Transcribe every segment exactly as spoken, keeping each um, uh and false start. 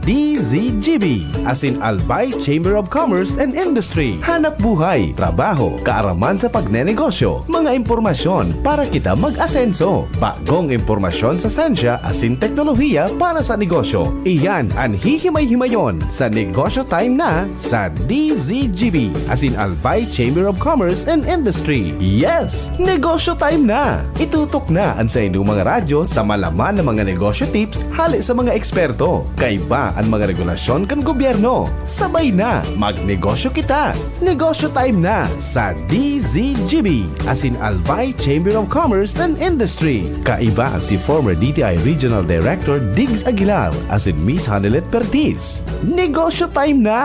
D Z G B, asin Albay Chamber of Commerce and Industry. Hanap buhay, trabaho, kaaraman sa pagnenegosyo, mga impormasyon para kita mag-asenso. Bagong impormasyon sa sensya asin teknolohiya para sa negosyo. Iyan an hihimay-himayon sa Negosyo Time na sa D Z G B, asin Albay Chamber of Commerce and Industry. Yes! Negosyo Time na! Itutok na an saindong mga radyo sa malaman na mga negosyo tips hale sa mga eksperto. Kaiba an mga regulasyon kan gobyerno. Sabay na, magnegosyo kita! Negosyo Time na sa D Z G B, asin Albay Chamber of Commerce and Industry. Kaiba si former D T I Regional Director Diggs Aguilar asin Miss Hanelet Pertiz. Negosyo Time na!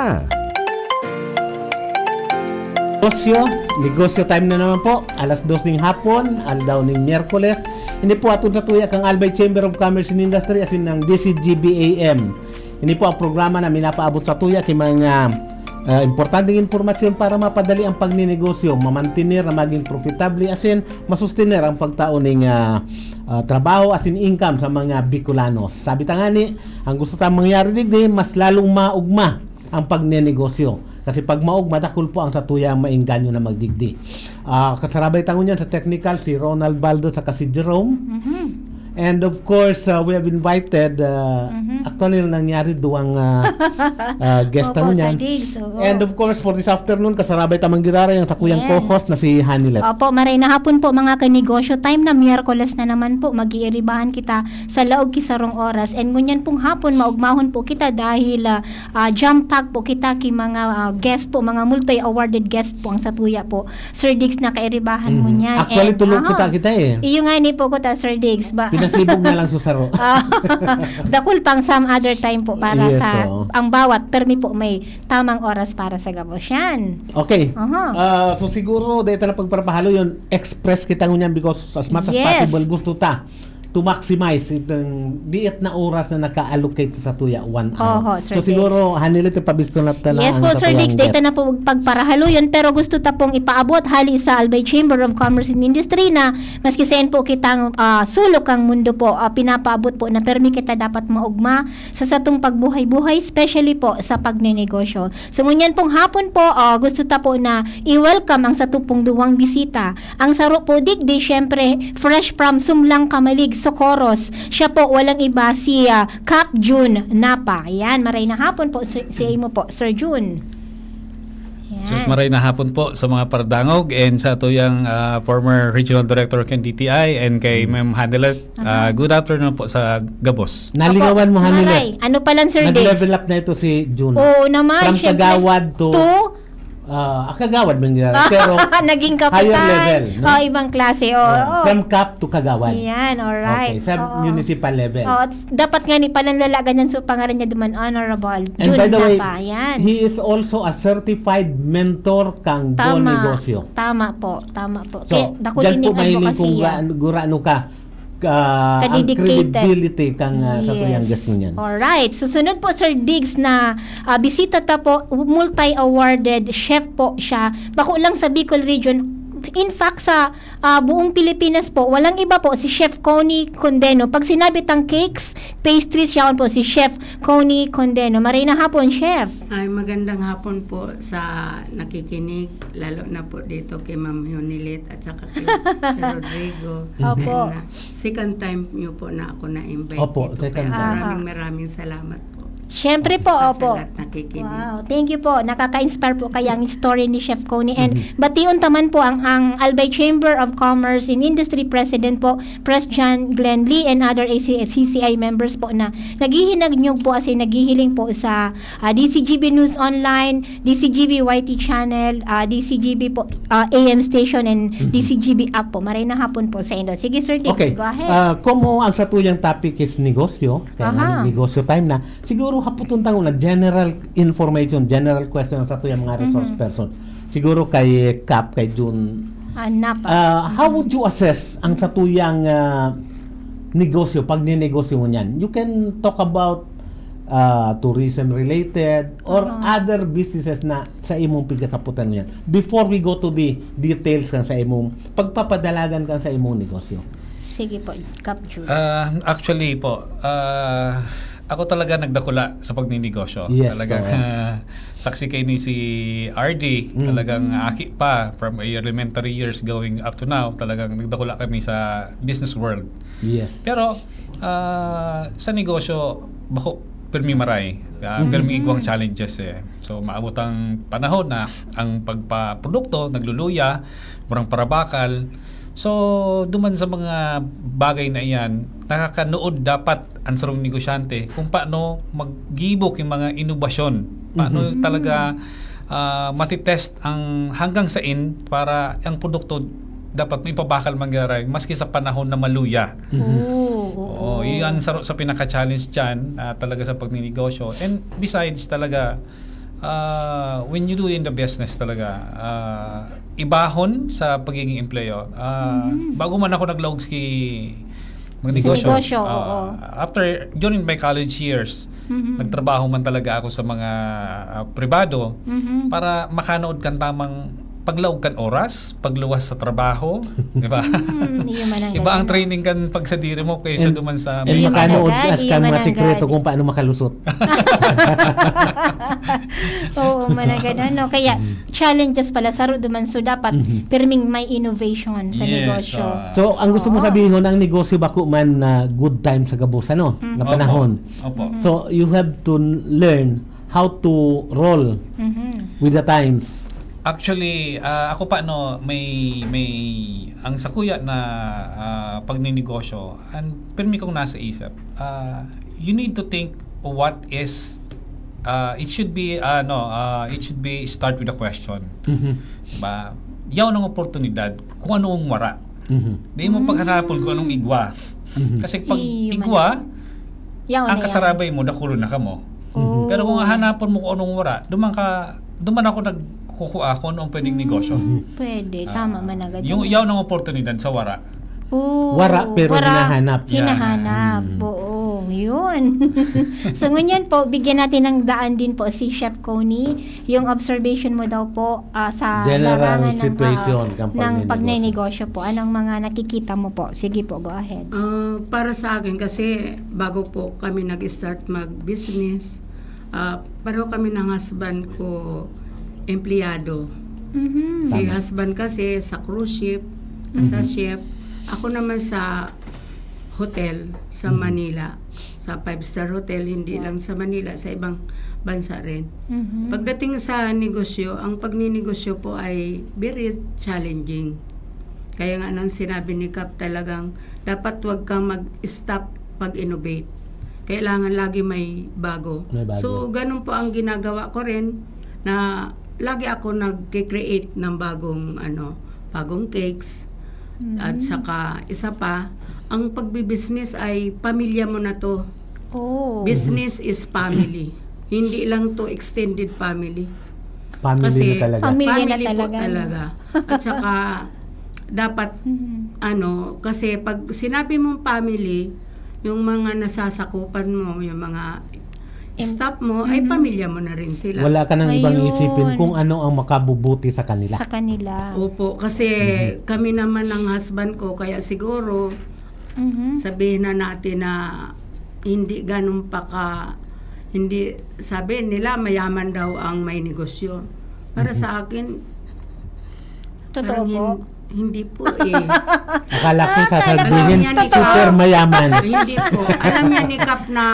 Negosyo, negosyo time na naman po. Alas dos ning hapon, aldaw ning Miyerkules. Ini po atong satuya kang Albay Chamber of Commerce and Industry asin ng D Z G B A M. Ini po ang programa na minapaabot satuya ki mga, ah, importanteng impormasyon para mapadali ang pagninegosyo, mamantiner na maging profitable asin masustener ang pagtao ning, ah, ah, trabaho asin income sa mga Bicolano. Sabi ta ngani, ang gusto ta mangyari digdi, mas lalong maugma ang pagnenegosyo. Kasi pag maugma, dakul po ang satuya ang maengganyo na magdigdi. Ah, kasarabay ta ngunyan sa technical, si Ronald Baldo saka si Jerome. Mhm. And of course, uh, we have invited, uh, Mhm. actually, nangyari duwang, uh, uh, guest Opo, ta ngunyan. Sir Diggs, oo. And of course, for this afternoon, kasarabay ta man giraray ang sakuyang Yan. co-host na si Hanilet. Opo, maray na hapon po, mga kanegosyo. Time na, Miyerkules na naman po, mag-iiribahan kita sa laog ki sarong oras. And ngunyan pong hapon, maugmahon po kita dahil, ah, ah, jam-pack po kita ki mga, ah, guest po, mga multi-awarded guest po ang satuya po. Sir Diggs, nakairibahan mo Mhm. niyan. Actually, And, tulog ko aha. ta kita eh. Iyo nga ni po ko ta, Sir Diggs. Ba? Pinasibog na lang sa saro. Ah, dakul pang some other time po para Yes, sa oo. ang bawat permi po may tamang oras para sa gabos. Yan. Okay. Aha. Ah, so siguro, dahil na pagpapahalo yun, express kita ngunyan because as much as Yes. possible, gusto ta to maximize itong diit na oras na naka-allocate sa satuya, one hour. Oho, Sir So, Diggs. siguro, Hanilet, ipabisto na ta na Yes ang po, Sir satuyang Diggs, data guest. na po pagparahaloyon, pero gusto ta pong ipaabot hali sa Albay Chamber of Commerce and Industry na maski saen po kitang, ah, sulok kang mundo po, ah, pinapaabot po na permi kita dapat maugma sa satong pagbuhay-buhay, especially po sa pagnenegosyo. So, ngunyan pong hapon po, ah, gusto ta po na i-welcome ang sato pong duwang bisita. Ang saro po digdi, syempre, fresh from Sumlang, Camalig, Socorros. Siya po, walang iba, si, ah, Cap Jun Napa. Ayan, maray na hapon po, Sir, si imo po, Sir Jun. Ayan. Sus, maray na hapon po sa mga paradangog and sa tuyang, ah, former regional director kan D T I and kay Hmm. Ma'am Hanelet. Aha. Ah, good afternoon po sa gabos. Nalingawan Opo, mo, Hanilet. maray. Ano pa lang, Sir Diggs? Nag-level up na ito si Jun. Oo naman, From syempre. kagawad to, To? ah, ah, kagawad man nila. Pero Naging higher kapitan. level, no? Oh, ibang klase. Oo, Ayan. oo. From cap to kagawad. Ayan, alright. Okay, sa Oo. municipal level. Oo, t-, dapat nga ni palang lalagan yan, so pangaran niya duman, Honorable And Jun by the way, Napa. Ayan. he is also a certified mentor kang Go Tama. Negosyo. Tama po, tama po. So, Kaya, dako dyan din po ang mahiling kung advokasya. ga-, gurano ka, ah, ang Ka-dedicated. credibility kang, ah, sa tuyang Yes. guest mo niyan. Alright. Susunod po, Sir Diggs, na, ah, bisita ta po, multi-awarded chef po siya. Bako lang sa Bicol region. In fact, sa, ah, buong Pilipinas po, walang iba po, si Chef Connie Condeno. Pag sinabi tang cakes, pastries, yaon po si Chef Connie Condeno. Maray na hapon, Chef. Ay, magandang hapon po sa nakikinig, lalo na po dito kay Ma'am Honilet at saka kay Sir Rodrigo. Opo. Ayan na. Second time niyo po na ako na-invite Opo, dito. second Kaya time. maraming, Aha. maraming salamat po. Siyempre po, At sa opo. lahat nakikinig. Wow, thank you po. Nakaka-inspire po kaya ang story ni Chef Connie. And Mhm. bation ta man po ang, ang Albay Chamber of Commerce and Industry President po, Pres John Glenn Lee, and other A C, C C I members po na naghihinanyog po, as in, naghihiling po sa, ah, D C G B News Online, D C G B Y T channel, ah, D C G B po, ah, A M station, and Mhm. D C G B app po. Maray na hapon po sa indo. Sige, Sir Diggs, Okay. go ahead. Ah, komo ang satuyang topic is negosyo, kaya nga Aha. negosyo time na, siguro haputon ta na general information, general question ang satuyang mga resource Mhm. person. Siguro kay Cap, kay Jun. Ah, Napa. Ah, how Mhm. would you assess ang satuyang, ah, negosyo, pagnenegosyo ngunyan? You can talk about, ah, tourism related or Aha. other businesses na sa imong pagkakaputan ngunyan. Before we go to the details kan sa imong pagpapadalagan kan sa imong negosyo. Sige po, Cap Jun. Ah, actually po, ah, Ako talaga nagdakula sa pagninegosyo. Yes, Talagang oo. ah, saksi kayo ni si R D, Mm. talagang aki pa, from elementary years going up to now, talagang nagdakula kami sa business world. Yes. Pero ah, sa negosyo, bako, pirmi maray. Ah, Mhm. Pirmi igwang challenges eh. So, maabot ang panahon na ang pagpaprodukto, nagluluya, murang parabakal. So, duman sa mga bagay na iyan, nakakanood dapat ang sarong negosyante kung paano maggibo yung mga inobasyon. Paano Mhm. talaga ah, matitest ang hanggang sain para ang produkto dapat may pabakal manggaray maski sa panahon na maluya. Mhm. Oo, oo. Oo, iyan sa, sa pinaka-challenge dyan ah, talaga sa pagninegosyo. And besides talaga, ah, when you do in the business talaga, ah, ibahon sa pagiging empleyo. Ah, Mhm. Bago man ako naglaog si Sa magnegosyo. negosyo, Ah, oo. After, during my college years, Mhm. nagtrabaho man talaga ako sa mga ah, pribado Mhm. para makanood kan tamang paglaog kan oras, pagluwas sa trabaho, di ba? Hmm, iyo man ang Iba ang ganun. Training kan pagsadiri mo kaysa And- duman sa And Iyo man makanood agad, at iyo kan man mga agad. Sikreto kung paano makalusot. Oo, managad ano. Kaya, challenges pala, saro duman. So, dapat Mhm. pirming may innovation sa Yes, negosyo. ah. So, ang gusto mo Oo. sabihon, ang negosyo bako man na good time sa gabos, ano? Mm. Na panahon. Opo. Mm. So, you have to learn how to roll Mhm. with the times. Actually, ah, ako pa no, may may ang sakuya na ah, pagninegosyo, ang pirmi kong nasa isip, ah, you need to think what is ah, it should be ano, ah, it should be start with a question. Mhm. Diba? Yaw ng oportunidad kung ano ang wara. Mhm. Di mo paghanapon kung anong igwa. Mhm. Kasi pag Iyo man. igwa, Yaw ang na yan. kasarabay mo, dakuro na kamo. Oo. Pero kung hahanapon mo kung anong wara, duman ka, duman ako nagkukua kung anong pwedeng negosyo. Mm, pwede. Tama, managad Yung yan. Yaw ng oportunidad sa wara. Oo. Wara, pero hinahanap. Hinahanap. Mm. Oo, yun. So, ngunyan po, bigyan natin ng daan din po si Chef Connie. Yung observation mo daw po ah, sa General larangan ng, situation ah, kang ng pagnenegosyo. pagnenegosyo po. Anong mga nakikita mo po? Sige po, go ahead. Ah, para sa akin, kasi bago po kami nag-start mag-business, ah, pareho kami ng husband ko empleyado. Mhm. Si Tama. husband kasi sa cruise ship, as a Mhm. chef. Ako naman sa hotel sa Mhm. Manila. Sa five-star hotel, hindi lang sa Manila, sa ibang bansa rin. Mhm. Pagdating sa negosyo, ang pagninegosyo po ay very challenging. Kaya nga nang sinabi ni Kap, talagang dapat wag kang mag-stop pag-innovate. Kailangan lagi may bago. May bago. So, ganun po ang ginagawa ko rin, na lagi ako nag-create ng bagong, ano, bagong cakes. At saka, isa pa, ang pagbibusiness ay pamilya mo na to. Oh. Business is family. Hindi lang to extended family. Family Kasi na talaga. Pamilya na family po talaga. talaga. At saka, dapat, Mhm. ano, kasi pag sinabi mong family, yung mga nasasakupan mo, yung mga Em- staff mo, ay Mhm. pamilya mo na rin sila. Wala ka nang ibang Ayun. isipin kung ano ang makabubuti sa kanila. Sa kanila. Opo, kasi Mhm. kami naman ng husband ko, kaya siguro Mhm. sabihin na natin na hindi ganun pa ka, hindi, sabi nila mayaman daw ang may negosyo. Para Mhm. sa akin, Totoo parang po? hin- hindi po eh. Akala ko sasabihin, Alam niya ni super Kap. mayaman. Hindi po. Alam niya ni Kap na,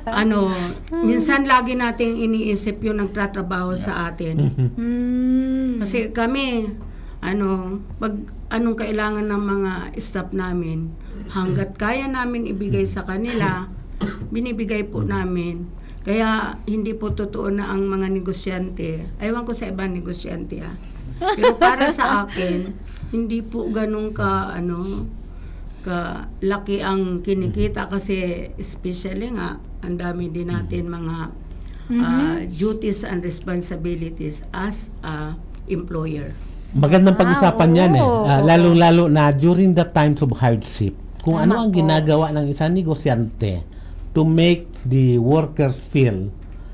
ano, minsan lagi nating iniisip yung nagtatrabaho sa atin. Mhm. Mm. Kasi kami, ano, pag anong kailangan ng mga staff namin, hanggat kaya namin ibigay sa kanila, binibigay po namin. Kaya hindi po totoo na ang mga negosyante, aywan ko sa ibang negosyante ah. Pero para sa akin, hindi po ganun ka, ano, ka laki ang kinikita kasi especially nga ang dami din natin mga Mhm. ah, duties and responsibilities as a employer. Magandang Ah, pag-usapan yan eh. oo, Ah, oo. lalong-lalo na during the times of hardship. Kung Tama ano ang po. Ginagawa ng isang negosyante to make the workers feel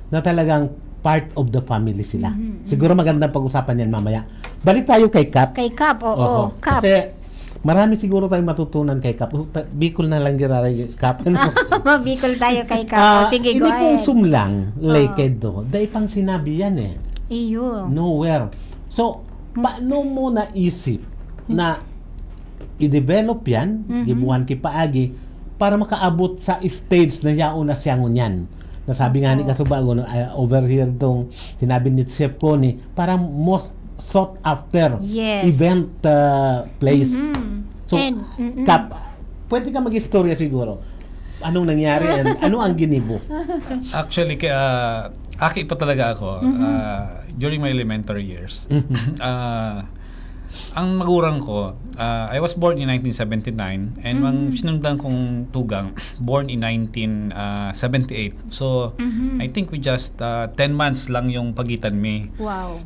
na talagang part of the family sila. Mhm, Siguro magandang pag-usapan yan mamaya. Balik tayo kay Kap. Kay Kap, oo. Oho. Kap. Kasi Marami siguro tayong matutunan kay Kap. Oh, ta-, Bicol na lang giraray, Kap, ano? Mabicol tayo kay Kap. Ah, Oh, sige, go ini pong ahead. sumlang, Oo. Leked, no? Dai pang sinabi yan, eh. Iyo. Nowhere. So, Hmm. paano mo naisip Hmm. na i-develop yan, Mhm. gibuhan ki paagi, para makaabot sa stage na yaon na siya ngunyan? Nasabi nga ni Opo. Kasubago, no, ah, over here tong sinabi ni Chef Connie, parang most sought after Yes. event, ah, place. Mhm. So, And, mm-mm. Kap, pwede ka mag-istorya siguro. Anong nangyari and ano ang ginibo? Actually, kaya, aki pa talaga ako, Mhm. ah, during my elementary years. Mhm. Ah, ang magulang ko, ah, I was born in nineteen seventy-nine, and ang Mhm. sinundan kong tugang, born in nineteen seventy-eight. So, Mhm. I think we just, ah, ten months lang yung pagitan mi. Wow.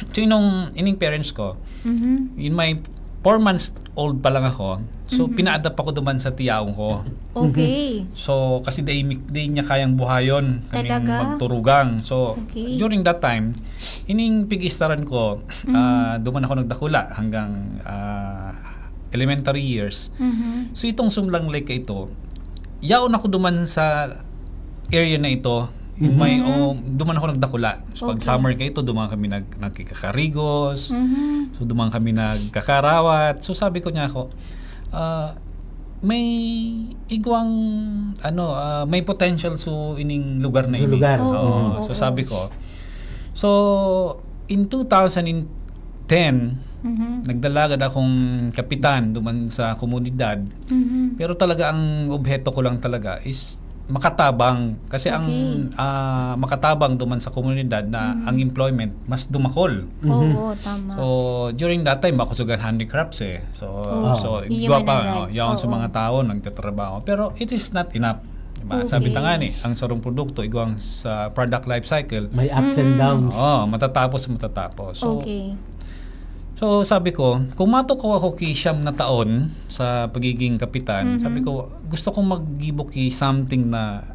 So, inong, ining parents ko, Mhm. in my four months old pa lang ako, so, Mhm. pina-adopt ako duman sa tiyaong ko. Okay. So, kasi dai mi-, dai niya kayang buhayon kaming Talaga? magturugang. So, Okay. during that time, ining pig-istaran ko, Mm. ah, duman ako nagdakula hanggang, ah, elementary years. Mhm. So, itong sumlang lake ito, yaon ako duman sa area na ito. In my Mhm. own, duman ako nagdakula. So, pag Okay. summer ka ito, duman kami nag-, nagkikakarigos. Mhm. So, duman kami nagkakarawat. So, sabi ko niya ako, ah, may igwang, ano, ah, may potential so ining lugar na Sa ini. lugar. Oo, Oo, so oo. sabi ko, so, in two thousand ten, Mhm. nagdalagad akong kapitan duman sa komunidad. Mhm. Pero talaga ang obheto ko lang talaga is makatabang. Kasi ang, Okay. ah, makatabang duman sa komunidad na Mhm. ang employment mas dumakol. Mhm. Oo, tama. So, during that time, makusugan handicrafts eh. So, Oo. so, Yun yung igwa pa, mananay. oh, yaon sa Oo. mga tao, nagtatrabaho. Pero it is not enough. Diba? Sabi Okay. ta nga ni, ang sarong produkto, igwang sa product life cycle, May ups and Mhm. downs. Oo, matatapos, matatapos. So, Okay. so, sabi ko, kung matukaw ako ki siyam na taon sa pagiging kapitan, Mhm. sabi ko, gusto kong maggibo ki something na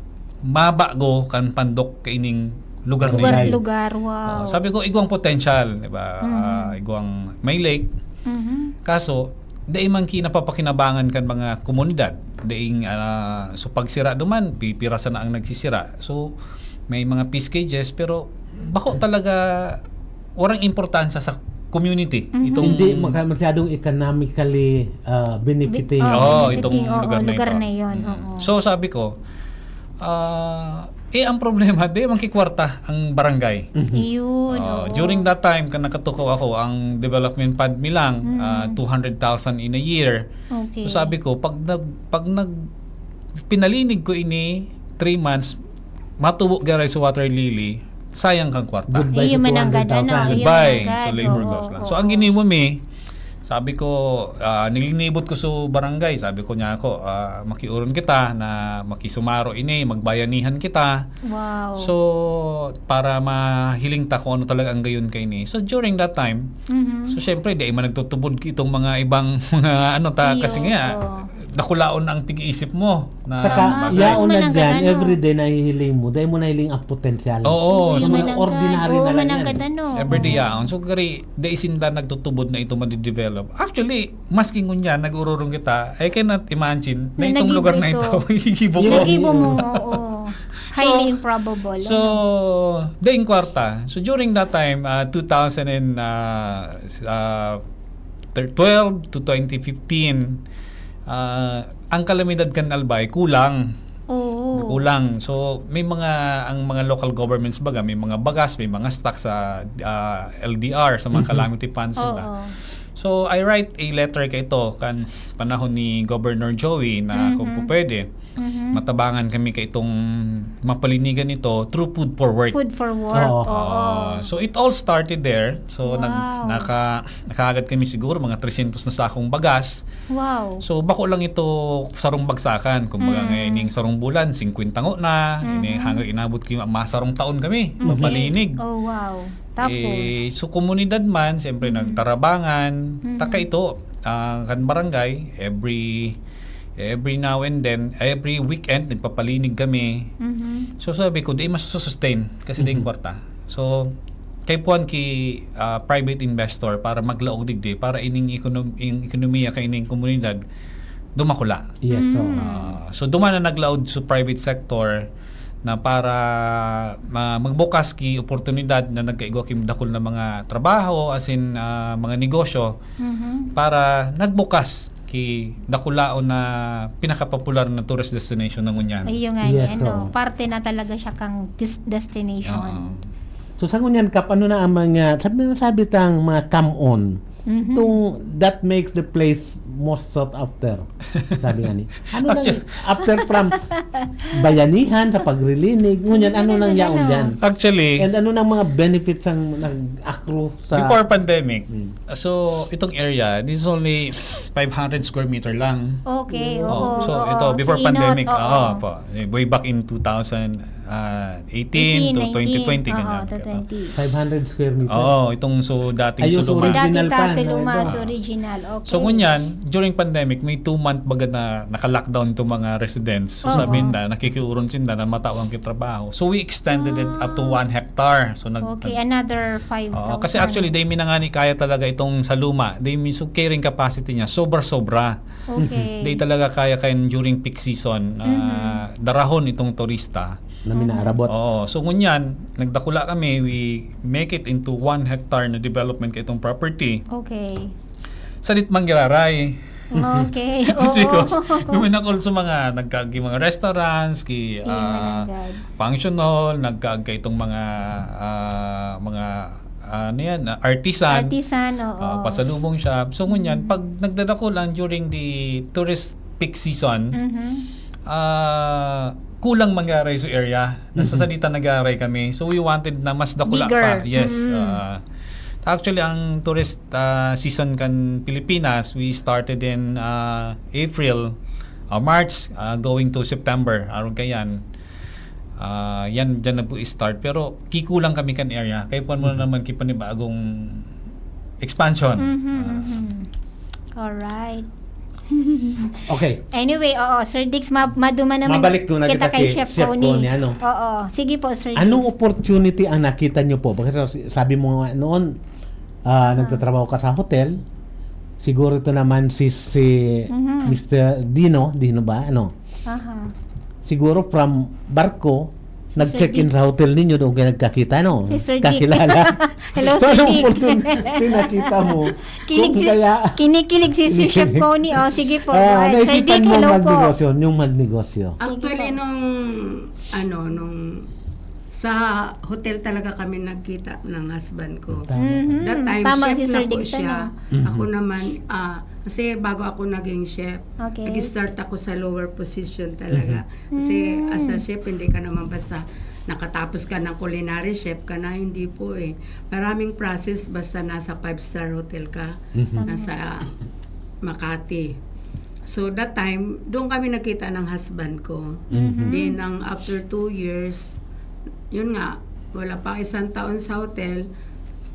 mabago kan pandok kaining lugar na Lugar, ini. lugar, wow. Oo, sabi ko, igwang potential, di ba? Mhm. Ah, igwang may lake. Mhm. Kaso, dai man ki napapakinabangan kan mga komunidad. Daing, ah, so pagsira duman, pipira sana ang nagsisira. So, may mga peace cages, pero bako talaga, warang importansya sa community. Mhm. Itong Hindi maka-, masyadong economically, ah, benefiting. Be-, Oo, oo, itong benefiting, oo, lugar na lugar ito. na yun, Mm. oo. So, sabi ko, ah, eh, ang problema, di man kikwarta ang barangay. Mhm. Yun, Oo, oo. during that time, kan nakatukaw ako, ang development fund mi lang, Mm. ah, two hundred thousand in a year. Okay. So, sabi ko, pag nag-, pag nag-, pinalinig ko ini, three months, matubo garay sa water lily, sayang kang kwarta. Goodbye Iyo sa man ang gad, ano, two hundred thousand. iyo Goodbye man ang sa gad, labor oo, cost lang. So, oo. ang ginibo mi, sabi ko, ah, nilinibot ko sa barangay, sabi ko niya ako, ah, makiuron kita na makisumaro ini, magbayanihan kita. Wow. So, para mahiling ta kung ano talaga ang gayon kaini. So, during that time, Mhm. so, syempre, di man nagtutubod itong mga ibang mga ano ta, Iyo, kasi nga, oo. dakulaon ang pag-iisip mo na Tsaka, Tama, bagay. yaon man na ang dyan, gagano. everyday nahihiling mo, dahil mo nahiling ang potensyal. Oo, Yung so, mga manang ordinary gad, oo, na lang manang yan. gad, ano. Everyday Oo. yaon. So, gari, dai sinda nagtutubod na ito madidevelop. Actually, maski ngunyan, nag-ururong kita, I cannot imagine na Na itong lugar na nagibo ito, ito. magigibo Yung ko. Nagibo mo, oo. So, Highly improbable, so, ano? daing kwarta. So, during that time, ah, two thousand and, ah, ah, thir-, twelve to twenty fifteen, ah, ang kalamidad kan Albay kulang. Oo. Kulang. So, may mga, ang mga local governments baga, may mga bagas, may mga stock sa, ah, L D R, sa mga Mhm. calamity funds nila. Oo. So, I write a letter kay ito kan panahon ni Governor Joey na kung Mhm. po pwede, Mhm. matabangan kami kay itong mapalinigan ito through Food for Work. Food for Work, Oo. oo. Ah, so, it all started there. So, nag-, Wow. naka-, nakaagad kami siguro mga tresyentos na sakong bagas. Wow. So, bako lang ito sarong bagsakan. Kumbaga, Mm. ngayon, ining sarong bulan, singkwenta ngona. Ini, Mhm. hanggang inabot ko yung masarong taon kami, Okay. mapalinig. Oh, wow. Tapos? Eh, so, komunidad man, siyempre, Mhm. nagtarabangan. Mhm. Taka ito, ah, kan barangay, every, every now and then, every weekend, nagpapalinig kami. Mhm. So, sabi ko, "Di masusustain kasi di Mhm. kwarta." So, kaipuhan ki, ah, private investor para maglaog digdi, para ining ekonom-, ing ekonomiya kaining komunidad dumakula. Yes, so. Mm. Ah, so, duman na naglaog sa private sector na para ma-, magbukas ki oportunidad na nagkaigwa ki dakul na mga trabaho, as in, ah, mga negosyo, Mhm. para nagbukas ki dakulaon na pinakapopular na tourist destination na ngunyan. Ayun nga, Yes, ano, so. parte na talaga siya kang dis- destination. Oo. So, sa ngunyan, Kap, ano na ang mga, sabi, sabi tang mga come-on? Mhm. Itong, that makes the place most sought after. Sabi nga ni. Ano nang, Actually- after from Bayanihan, sa paglilinig, ngunyan, ano Ano nang na, yaon ano? dyan? Actually, And ano nang mga benefits ang nag-accrue sa... before pandemic, Mm. so itong area, this is only five hundred square meter lang. Okay, Oo. oo. Oh, so oo. ito, before Si Inot, pandemic, oo. oo po. Eh, way back in two thousand eighteen to nineteen, twenty twenty, oo, ganyan. to twenty. Five hundred square meter. Oo, itong so dating Ayun, so Suluma. Original Dati pa, ta no, Suluma, ito. so original. Okay. So ngunyan, during pandemic, may two month baga na naka-lockdown itong mga residents. So Oo. sabi nila, nakikiuron sinda na matawan ki trabaho. So we extended it up to Ah. one hectare. So nag Okay, nag- another five thousand. Oo, kasi actually, dahil minangani kaya talaga itong Saluma, dahil may so carrying capacity niya, sobra-sobra. Okay. Dahil talaga kaya kayan during peak season, ah, Mhm. darahon itong turista. Na minaarabot. Oo, so ngunyan, nagdakula kami, we make it into one hectare na development ka itong property. Okay. Sa Litmang Giraray. Okay. Oo. Because, yung minakol sa mga, nagkagi mga restaurants, ki, Yung ah, mananggad. function hall, nagkagi itong mga, ah, mga, ano yan, ah, artisan. Artisan, oo. Ah, pasalubong shop. So, ngunyan, pag nagdadakulan during the tourist peak season, Mhm. ah, kulang mangyari sa area. Nasa Mhm. salita nangyari kami. So, we wanted na mas dakula Bigger. pa. Yes. Mm. Ah, actually, ang tourist ah, season kan Pilipinas, we started in ah, April, ah, March, ah, going to September, aron kayan. Ah, yan, dyan na po start. Pero kikulang kami kan area. Kaya puwan mo na naman kipanibagong expansion. Mhm, Ah, mhm. Alright. Okay. Anyway, oo, Sir Diggs, ma- maduma naman Mabalik ko na kita kita kay kay Chef Chef Connie. Connie, ano? Oo, sige po, Sir Anong Diggs. Opportunity ang nakita nyo po? Kasi sabi mo nga noon, ah, nagtatrabaho ka sa hotel. Siguro ito naman si, si Mhm. Mister Dino, Dino ba? Ano? Aha. Siguro from barko, Si Sir nag-check-in Dick. Sa hotel ninyo, doon kayo nagkakita, no? Si Sir Dick. Kakilala. Hello, So, Sir anong Dick. Opportunity nakita mo? Kilig Kung si, kaya, kinikilig si, si Chef Connie. Oh, sige po. Ah, Go ahead. Sir naisipan Dick, mo hello po. Magnegosyo, yung magnegosyo. Actually, Sige po. Nung, ano, nung sa hotel talaga kami nagkita ng husband ko. Tama. Mhm. That time, Tama chef si Sir na po Dick, siya. ano? Mhm. Ako naman, ah, kasi bago ako naging chef, Okay. nag-start ako sa lower position talaga. Mhm. Kasi Mm. as a chef, hindi ka naman basta nakatapos ka ng culinary chef ka na, hindi po eh. Maraming process basta nasa five-star hotel ka, Mhm. nasa Makati. So that time, doon kami nagkita ng husband ko. Mhm. Then, ang after two years, yun nga, wala pa isang taon sa hotel,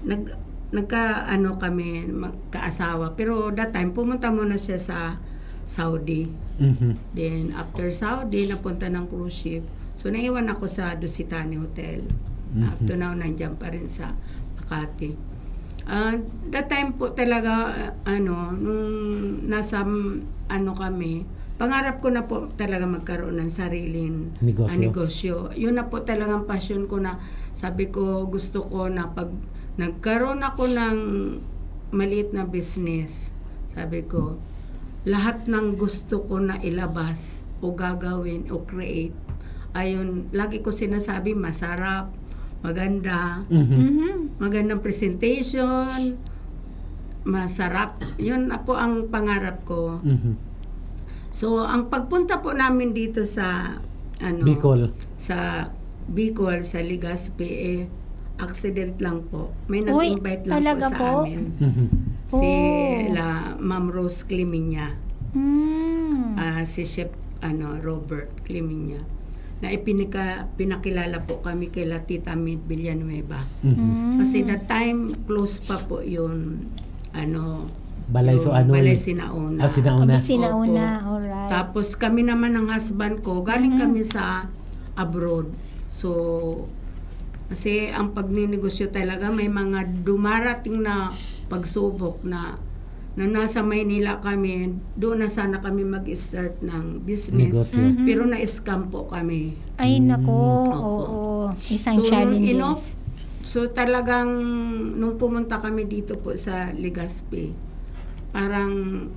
nag, nagka, ano kami, magkaasawa. Pero that time, pumunta muna siya sa Saudi. Mhm. Then, after Saudi, napunta ng cruise ship. So, naiwan ako sa Dusitani Hotel. Mhm. Up to now, nandyan pa rin sa Makati. Ah, that time po talaga, ah, ano, nung nasa, mm, ano kami, pangarap ko na po talaga magkaroon ng sariling, Negosyo. ah, negosyo. Yun na po talagang passion ko na sabi ko, gusto ko na pag nagkaroon ako ng maliit na business, sabi ko, lahat ng gusto ko na ilabas o gagawin o create, ayun, lagi ko sinasabi, masarap, maganda, Mhm. Mhm. magandang presentation, masarap. Yun na po ang pangarap ko. Mhm. So, ang pagpunta po namin dito sa, ano, Bicol. sa Bicol, sa Legazpi, eh, accident lang po. May Uy, nag-invite lang talaga po sa po? amin. Mhm. Si Oh. La Ma'am Rose Climiña. Mm. Ah, si Chef, ano, Robert Climiña. Na ipinika-, pinakilala po kami kay La Tita Mid Villanueva. Mhm. Mm. Kasi that time, close pa po yun. Ano, Balay yung so ano Balay eh. Sinauna. Ah, Sinauna. Abi Sinauna, Opo. alright. Tapos kami naman ng husband ko, galing Mhm. kami sa abroad. So, Kasi ang pagninegosyo talaga, may mga dumarating na pagsubok na, na nasa Maynila kami, doon na sana kami mag-start ng business. Negosyo. Mhm. Pero na-scam po kami. Ay, nako. Mm. Opo. Oo. Isang So, nung challenges. ino-, so, talagang nung pumunta kami dito po sa Legazpi, parang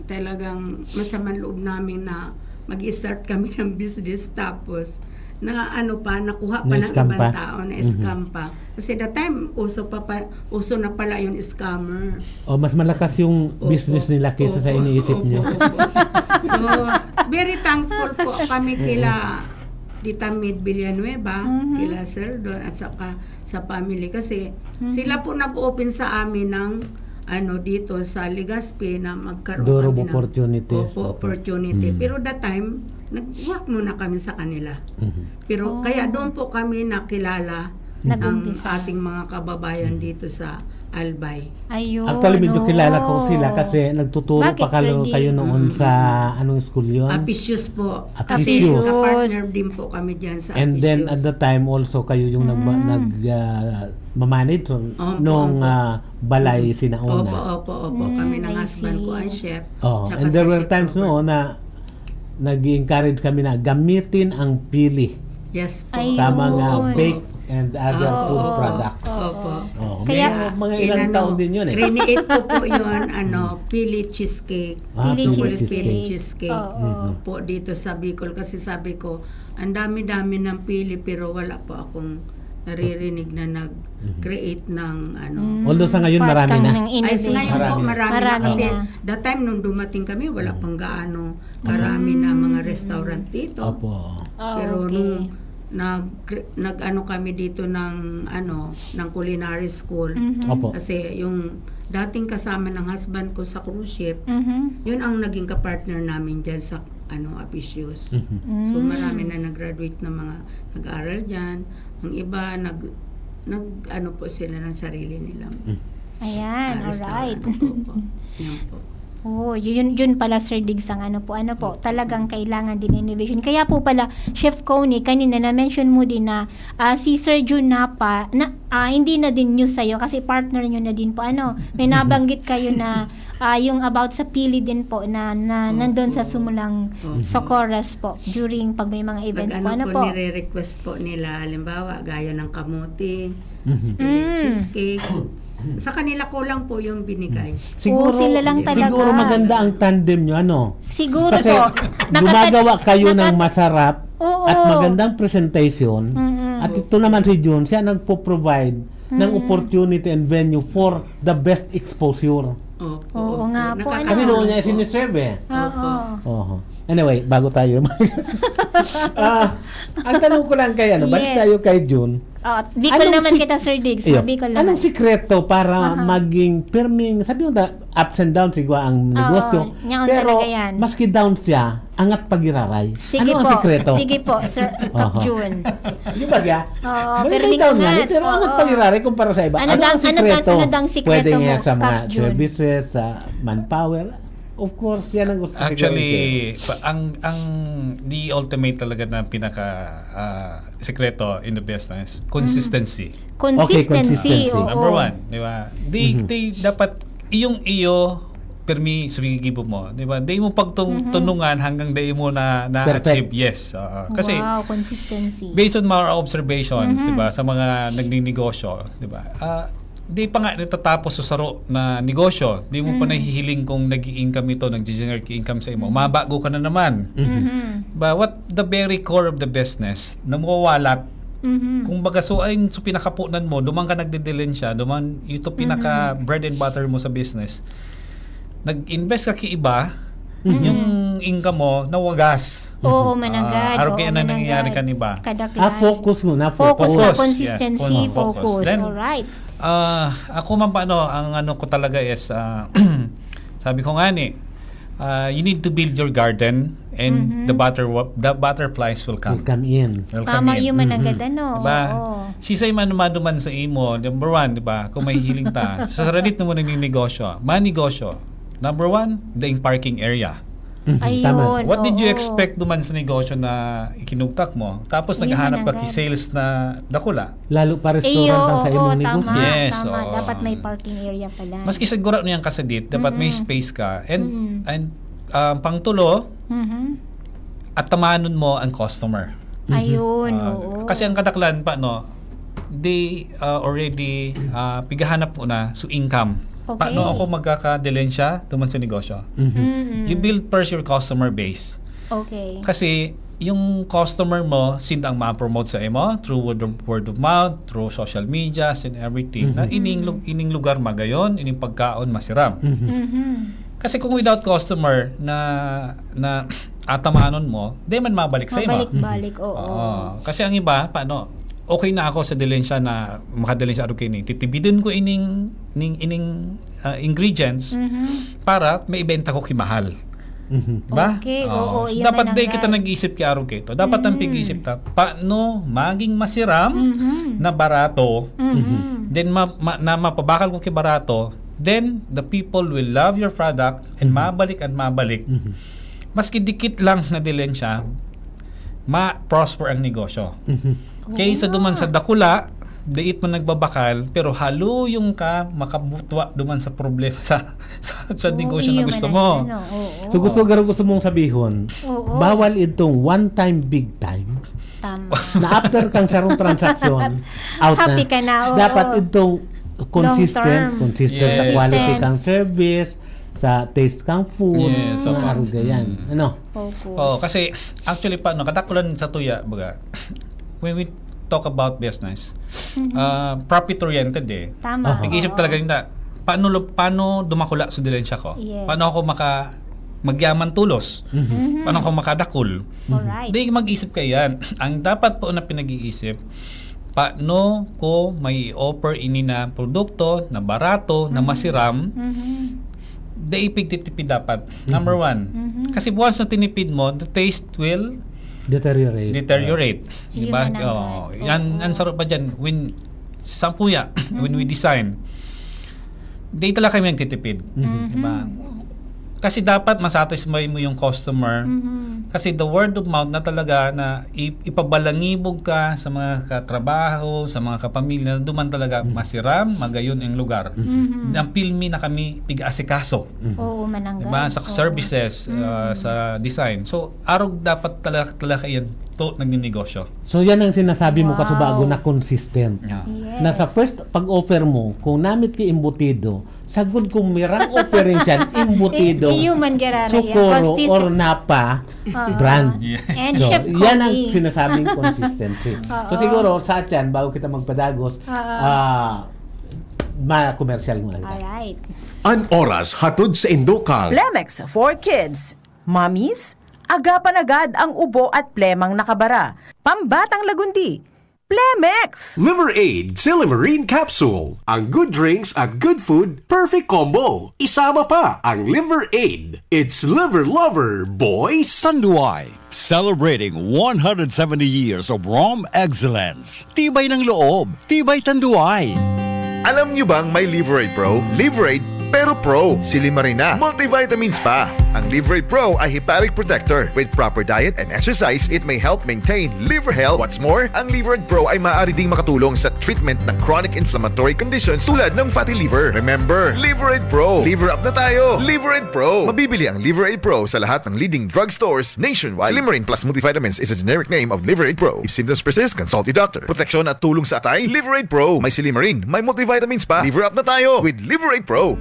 talagang masamang loob namin na mag-start kami ng business, tapos na ano pa, nakuha pa ng Na-scam ibang pa. tao, na-scam Mhm. pa. Kasi that time, uso pa, pa, uso na pala yung scammer. O, mas malakas yung Opo. business nila kaysa sa Opo. iniisip Opo, nyo. opo. So, very thankful po kami Mm. kila Tita Mid Villanueva, Mhm. kila Sir Don, at saka sa family. Kasi Mhm. sila po nag-open sa amin ng, ano, dito sa Legazpi na magkaroon Door of kami ng opportunities. Opo, Opo. opportunity. Mm. Pero that time, nag-work muna kami sa kanila. Mhm. Pero Oh. kaya doon po kami nakilala Nag-umpisa. ng ating mga kababayan Mhm. dito sa Albay. Ayun, Actually, medyo oo. kilala ko sila kasi nagtuturo Bakit, pa kayo, Sir Dick? kayo noon Mm. sa, anong school yun? Apicius po. Apicius. Kasi Apicius. kapartner din po kami dyan sa And then, Apicius. at the time also, kayo yung nagba-, Mm. nag, ah, mamanage Opo, nung, opo. ah, balay Mm. sinauna. Opo, opo, opo. Kami Mm, ng I husband ko see. ang chef. Oh, Tsaka and there sa were chef times ko. noon na nag-i-encourage kami na gamitin ang pili Yes po. Ayun. sa mga bake and other Oo, food opo. products. Opo. Oh, Kaya may mga ilang inano, taon din yun eh. Create ko po yun, ano, pili cheesecake. Ah, Pili pili Chocolate cheesecake. pili cheesecake. Oo. Mhm. Po dito sa Bicol. Kasi sabi ko, ang dami-dami ng pili pero wala po akong naririnig na nag-create ng ano. Mm. Although sa ngayon, Part marami kang na. ng Ay, sa innovation. ngayon po, Marami na. marami na Marami kasi na. that time nung dumating kami, wala Mm. pang gaano karami na mga Mm. restaurant dito. Opo. Ah, Pero okay. nung nag-, nag-ano kami dito ng, ano, ng culinary school. Mhm. Opo. Kasi yung dating kasama ng husband ko sa cruise ship, Mhm. yun ang naging kapartner namin dyan sa, ano, Apicius. Mhm. So, Mm. marami na nag-graduate na mga nag-aral dyan. Ang iba, nag-, nag-ano po sila ng sarili nilang Mm. Ayan, ah, alright. restaurant. Opo. Yan po. Oo, yun, yun pala, Sir Diggs, ang ano po, ano po, talagang kailangan din innovation. Kaya po pala, Chef Connie, kanina na-mention mo din na, ah, si Sir Jun Napa, na, ah, hindi na din news sa'yo kasi partner nyo na din po. Ano, may nabanggit kayo na, ah, yung about sa pili din po na, na nandun sa Opo. Sumulang Opo. Socorros po during pag may mga events Pag po. ano Ano po, po? nire-request po nila, halimbawa, gaya ng kamote, Mhm. eh, Mm. cheesecake. Sa kanila ko lang po yung binigay. Siguro, Oo, sila lang talaga. siguro maganda ang tandem nyo, ano? Siguro Kasi po. Nakata-, gumagawa kayo ng nakat-, masarap oo. at magandang presentation. Mm-mm. At ito naman si Jun, siya nagpo-provide ng Mm. opportunity and venue for the best exposure. Opo, Oo opo. nga po, Nakaka- ano? Kasi doon niya siniserve eh. Oo. Oho. Anyway, bago tayo mag-, Ah, ang tanong ko lang kay, ano, balik Yes. tayo kay Jun. Oh, Bicol Anong naman sik-, kita, Sir Diggs. iyo, Bicol anong naman. sikreto para Aha. maging pirming, sabi mo na, ups and downs, sigwa ang Oo, negosyo. yan Pero talaga yan. maski down siya, angat pagiraray. Sige Ano ang po. sikreto? Sige po, Sir Kap Aha. Jun. Di ba, ga? Oo, May, may pirming down nga, angat. pero angat Oo. pagiraray kumpara sa iba. Ano Ano dang, ang ano dang, sikreto? ano dang sikreto Pwede mo, nga sa mga Kap Jun? services, sa manpower. Of course, yan ang gusto ko Actually, gawin. pa-, ang, ang the ultimate talaga na pinaka, ah, sikreto in the business, Mm. consistency. Consistency, Okay, consistency. oo. Number one, di ba? Di, Mhm. di dapat, yung iyo, permi, sumigibo mo, di ba? Di mo pagtung-, Mhm. tunungan hanggang di mo na, na-achieve. Perfect. Yes, oo. Kasi, Wow, consistency. based on our observations, Mhm. di ba, sa mga nagninegosyo, di ba? Ah, di pa nga natatapos sa saro na negosyo, di mo pa Mhm. nahihiling kung nag-i-income ito, nag-generate income sa imo. Mhm. Mabago ka na naman. Mhm. Mhm. But what the very core of the business, na mawawalat. Mhm. Kung baga, so, ay, so, pinakapunan mo, duman ka nagdedelen siya, duman, ito pinaka Mhm. bread and butter mo sa business. Nag-invest ka ki iba, Mhm. yung income mo, nawagas. Oo, Mhm. mananggad. Ah, araw Oo, kaya na nangyayari mananggad. kan iba. Kadaklan. Ah, focus mo na, Focus na, focus. Focus, yes. consistency, Focus. focus. Then, Alright. ah, ako man paano, ang ano ko talaga is, ah, sabi ko nga ni, ah, you need to build your garden and Mhm. the butter-, the butterflies will come. Will come in. Will come Tama in. yung mananggad, Mhm. ano? Diba? Oo. Sisay man maduman sa imo, number one, di ba? Kung may hiling ta, sa saradit mo nagninegosyo, manegosyo. Number one, daing parking area. Mhm, tama. Ayun, What did you oo. expect duman sa negosyo na ikinugtak mo? Tapos Yun naghahanap na ka nga. ki sales na dakula. Lalo pa restaurant Iyo, ang sa oo, imong tama, negosyo. Yes, tama. oo. Dapat may parking area pala. Maski siguro ano yung kasadit, dapat may Mm. space ka. And, Mm. and, ah, pangtulo, Mhm. at tamanon mo ang customer. Mhm. Ayun, Ah, oo. kasi ang kadaklan pa, no, they, ah, already, ah, pighahanap ko na, so income. Okay. Paano ako magkakadilensya duman sa negosyo? Mhm. Mm-mm. You build first your customer base. Okay. Kasi yung customer mo, sinda ang ma-promote sa imo through word of, word of mouth, through social media, and everything. Na Mhm. ining lu-, Mm. ining lugar magayon, ining pagkaon masiram. Mhm. Mhm. Kasi kung without customer na, na atamanon mo, di man mabalik sa imo. Mabalik-balik, Mhm. oo. Oo. Kasi ang iba, paano, okay na ako sa dilensya na makadilensya arog kaini. Titibidon ko ining, ning, ining, ah, ingredients Mhm. para maibenta ko ki mahal. Mhm. Diba? Okay, Oo. oo, So, yun dapat na di nga. kita nag-iisip ki arog kaito. Dapat ang Mm. pig-iisip ta, paano maging masiram Mhm. na barato, Mhm. then ma-, ma-, na mapabakal ko ki barato, then the people will love your product and Mhm. mabalik at mabalik. Mhm. Maski dikit lang na dilensya, ma-prosper ang negosyo. Mhm. Kaysa Oo duman nga. sa dakula, dait man nagbabakal, pero haluyong ka makabutwa duman sa problema sa, sa, sa Oo, negosyo na iyo gusto man mo. ang ano, oo. So, gusto, garo gusto mong sabihon, Oo. bawal itong one time, big time, Tama. na after kang sarong transaksyon, out Happy na. ka na, oo. Dapat itong consistent, Long term. consistent sa Yes. quality Consistent. kang service, sa taste kang food, Yes, mga oo. arog yan. Mm. Ano? Focus. Oo, kasi actually pa, no, kadaklan sa tuya, baga, when we talk about business, Mhm. ah, profit-oriented eh. Tama, Aha. Nag-iisip oo. talaga ninda, paano lu-, paano dumakula sa dilensya ko? Yes. Paano ako maka-, magyaman tolos? Mhm. Mhm. Paano ako makadakul? Alright. Di mag-isip ka yan. Ang dapat po na pinag-iisip, paano ko may offer ini na produkto na barato, na Mhm. masiram? Mhm. Di ipigtitipid dapat. Mhm. Number one. Mhm. Kasi once na tinipid mo, the taste will Deteriorate. deteriorate. Yun Diba? na nga. Oo. Yan, Oo. ang sarap pa dyan, when, sampuya, when we Mhm. design, di talaga kami nagtitipid. Mhm. Mhm. Diba? Kasi dapat masatisfy mo yung customer. Mhm. Kasi the word of mouth na talaga na i-, ipabalangibog ka sa mga katrabaho, sa mga kapamilya, na duman talaga Mhm. masiram, magayon ang lugar. Mhm. Mhm. Ang pilmi na kami pig-asikaso. Mhm. Oo, mananggad. Diba? Sa Oo. services, Mm. ah, sa design. So, arog dapat talaga, talaga yan to nagninegosyo. So, yan ang sinasabi mo, Wow. kasubago na consistent. Yeah. Yes. Na sa first pag-offer mo, kung namit ki embutido, sagod kung mirang offering siyan, embutido, Eh, human giraray yan. Sukuro, Consti- or Napa Oo. brand. Yeah. And So, Chef yan ang Kobe. sinasabing consistency. Oo. So, siguro, sa atyan, bago kita magpadagos, Oo. ah, ma-commercial muna kita. Alright. An oras hatod sa Indokal. Plemex for Kids. Mommies, agapan agad ang ubo at plemang nakabara. Pambatang lagundi. Plemex! Liver Aid Silymarin Capsule. Ang good drinks at good food, perfect combo. Isama pa ang Liver Aid. It's Liver Lover, boys! Tanduay, celebrating one hundred seventy years of Rome excellence. Tibay ng loob, tibay Tanduay. Alam nyo bang may Liver Aid Pro? Liver Aid, pero Pro. Silymarin na. Multivitamins pa. Ang Liver Aid Pro ay hepatic protector. With proper diet and exercise, it may help maintain liver health. What's more, ang Liver Aid Pro ay maaari ding makatulong sa treatment ng chronic inflammatory conditions tulad ng fatty liver. Remember, Liver Aid Pro. Liver up na tayo. Liver Aid Pro. Mabibili ang Liver Aid Pro sa lahat ng leading drugstores nationwide. Silymarin Plus Multivitamins is a generic name of Liver Aid Pro. If symptoms persist, consult your doctor. Proteksyon at tulong sa atay, Liver Aid Pro. May silymarin, may multivitamins pa. Liver up na tayo with Liver Aid Pro.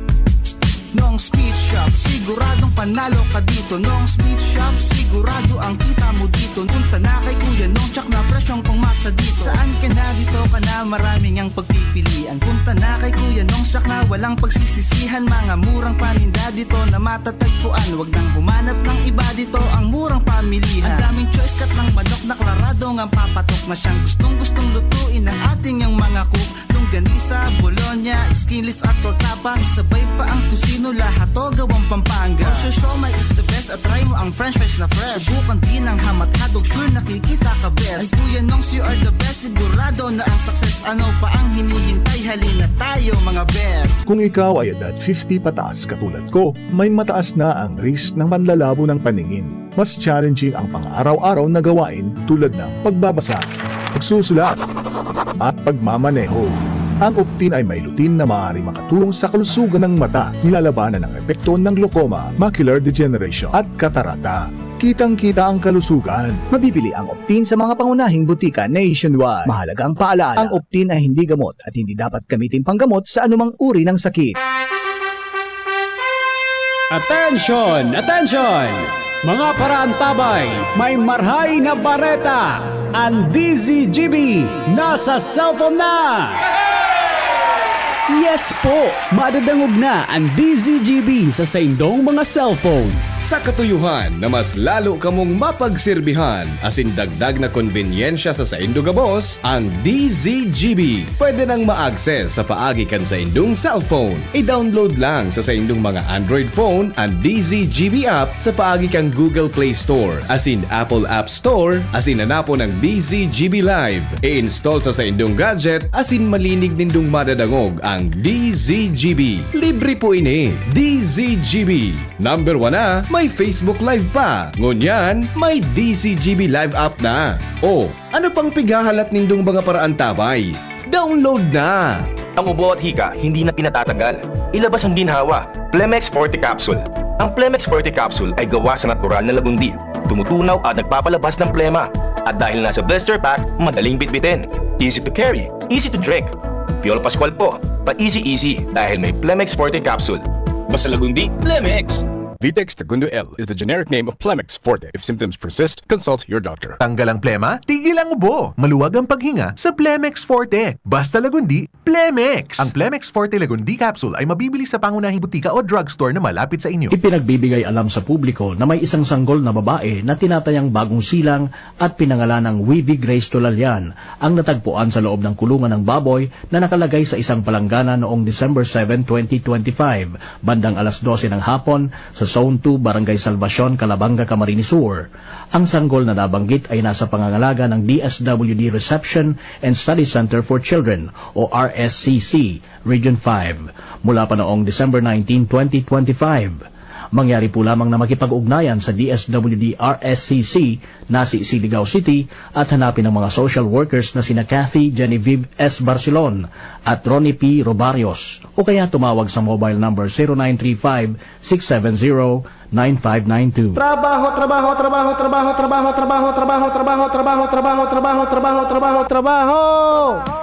Nong's Meat Shop, siguradong panalo ka dito. Nong's Meat Shop, sigurado ang kita mo dito. Punta na kay Kuya Nong, tsak na presyong pangmasa dito. Saan ka na, dito ka na, maraming ang pagpipilian. Punta na kay Kuya Nong, tsak na walang pagsisisihan. Mga murang paninda dito na matatagpuan. Wag nang humanap ng iba dito, ang murang pamilihan. Ang daming choice, cut ng manok na klaradong ang papatok na siyang gustong-gustong lutuin ng ating yang mga cook. Longganisa, bologna, skinless at tortapa. Isabay pa ang tocino No lahat to gawang Pampanga. Ang siomai is the best at try mo ang french fries na fresh. Subukan din ang hamat hotdog, sure nakikita ka best. Ang Kuya Nongs, you are the best. Sigurado na ang success, ano pa ang hinihintay? Halina tayo, mga best. Kung ikaw ay edad fifty pataas katulad ko, may mataas na ang risk ng panlalabo ng paningin. Mas challenging ang pang-araw-araw na gawain tulad ng pagbabasa, pagsusulat, at pagmamaneho. Ang Optin ay may lutein na maaaring makatulong sa kalusugan ng mata, nilalabanan ang epekto ng glaucoma, macular degeneration, at katarata. Kitang-kita ang kalusugan. Mabibili ang Optin sa mga pangunahing butika nationwide. Mahalagang paalala, ang Optin ay hindi gamot at hindi dapat gamitin panggamot sa anumang uri ng sakit. Attention! Attention! Mga paraantabay, may marhay na bareta! Ang D Z G B nasa cellphone na! Yes po! Madadangog na ang D Z G B sa saindong mga cellphone. Sa katuyuhan na mas lalo kamong mapagserbihan asin dagdag na konbenyensya sa saindo gabos, ang D Z G B pwede nang ma-access sa paagi kan saindong cellphone. I-download lang sa saindong mga Android phone an D Z G B app sa paagi kan Google Play Store asin Apple App Store asin hanapon ang D Z G B Live. I-install sa saindong gadget asin malinig nindong madadangog ang D Z G B. Libre po ini. D Z G B. Number one na, may Facebook Live pa. Ngunyan, may D Z G B Live app na. O, ano pang pighahalat nindong mga paraantabay? Download na! Ang ubo at hika hindi na pinatatagal. Ilabas ang ginhawa. Plemex Forte Capsule. Ang Plemex Forte Capsule ay gawa sa natural na lagundi. Tumutunaw at nagpapalabas ng plema. At dahil nasa blister pack, madaling bitbitin. Easy to carry, easy to drink. Piolo Pascual po, pa-easy-easy dahil may Plemex Forte Capsule. Basta lagundi, Plemex! Vitex Tagundo L is the generic name of Plemex Forte. If symptoms persist, consult your doctor. Tanggal ang plema, tigil ang ubo. Maluwag ang paghinga sa Plemex Forte. Basta lagundi, Plemex! Ang Plemex Forte Lagundi Capsule ay mabibili sa pangunahing butika o drugstore na malapit sa inyo. Ipinagbibigay alam sa publiko na may isang sanggol na babae na tinatayang bagong silang at pinangalanang Wivi Grace Tolalian ang natagpuan sa loob ng kulungan ng baboy na nakalagay sa isang palanggana noong December seven, twenty twenty-five, bandang alas dose ng hapon sa Zone two, Barangay Salvacion, Calabanga, Camarines Sur. Ang sanggol na nabanggit ay nasa pangangalaga ng D S W D Reception and Study Center for Children o R S C C, Region five, mula pa noong December nineteen, twenty twenty-five. Mangyari po lamang na makipag-ugnayan sa D S W D R S C C na si Siligao City at hanapin ang mga social workers na sina Kathy Genevieve S. Barcelon at Ronnie P. Robarios o kaya tumawag sa mobile number zero nine three five, six seven zero, nine five nine two. Trabaho, trabaho, trabaho, trabaho, trabaho, trabaho, trabaho, trabaho, trabaho, trabaho, trabaho, trabaho, trabaho, trabaho, trabaho.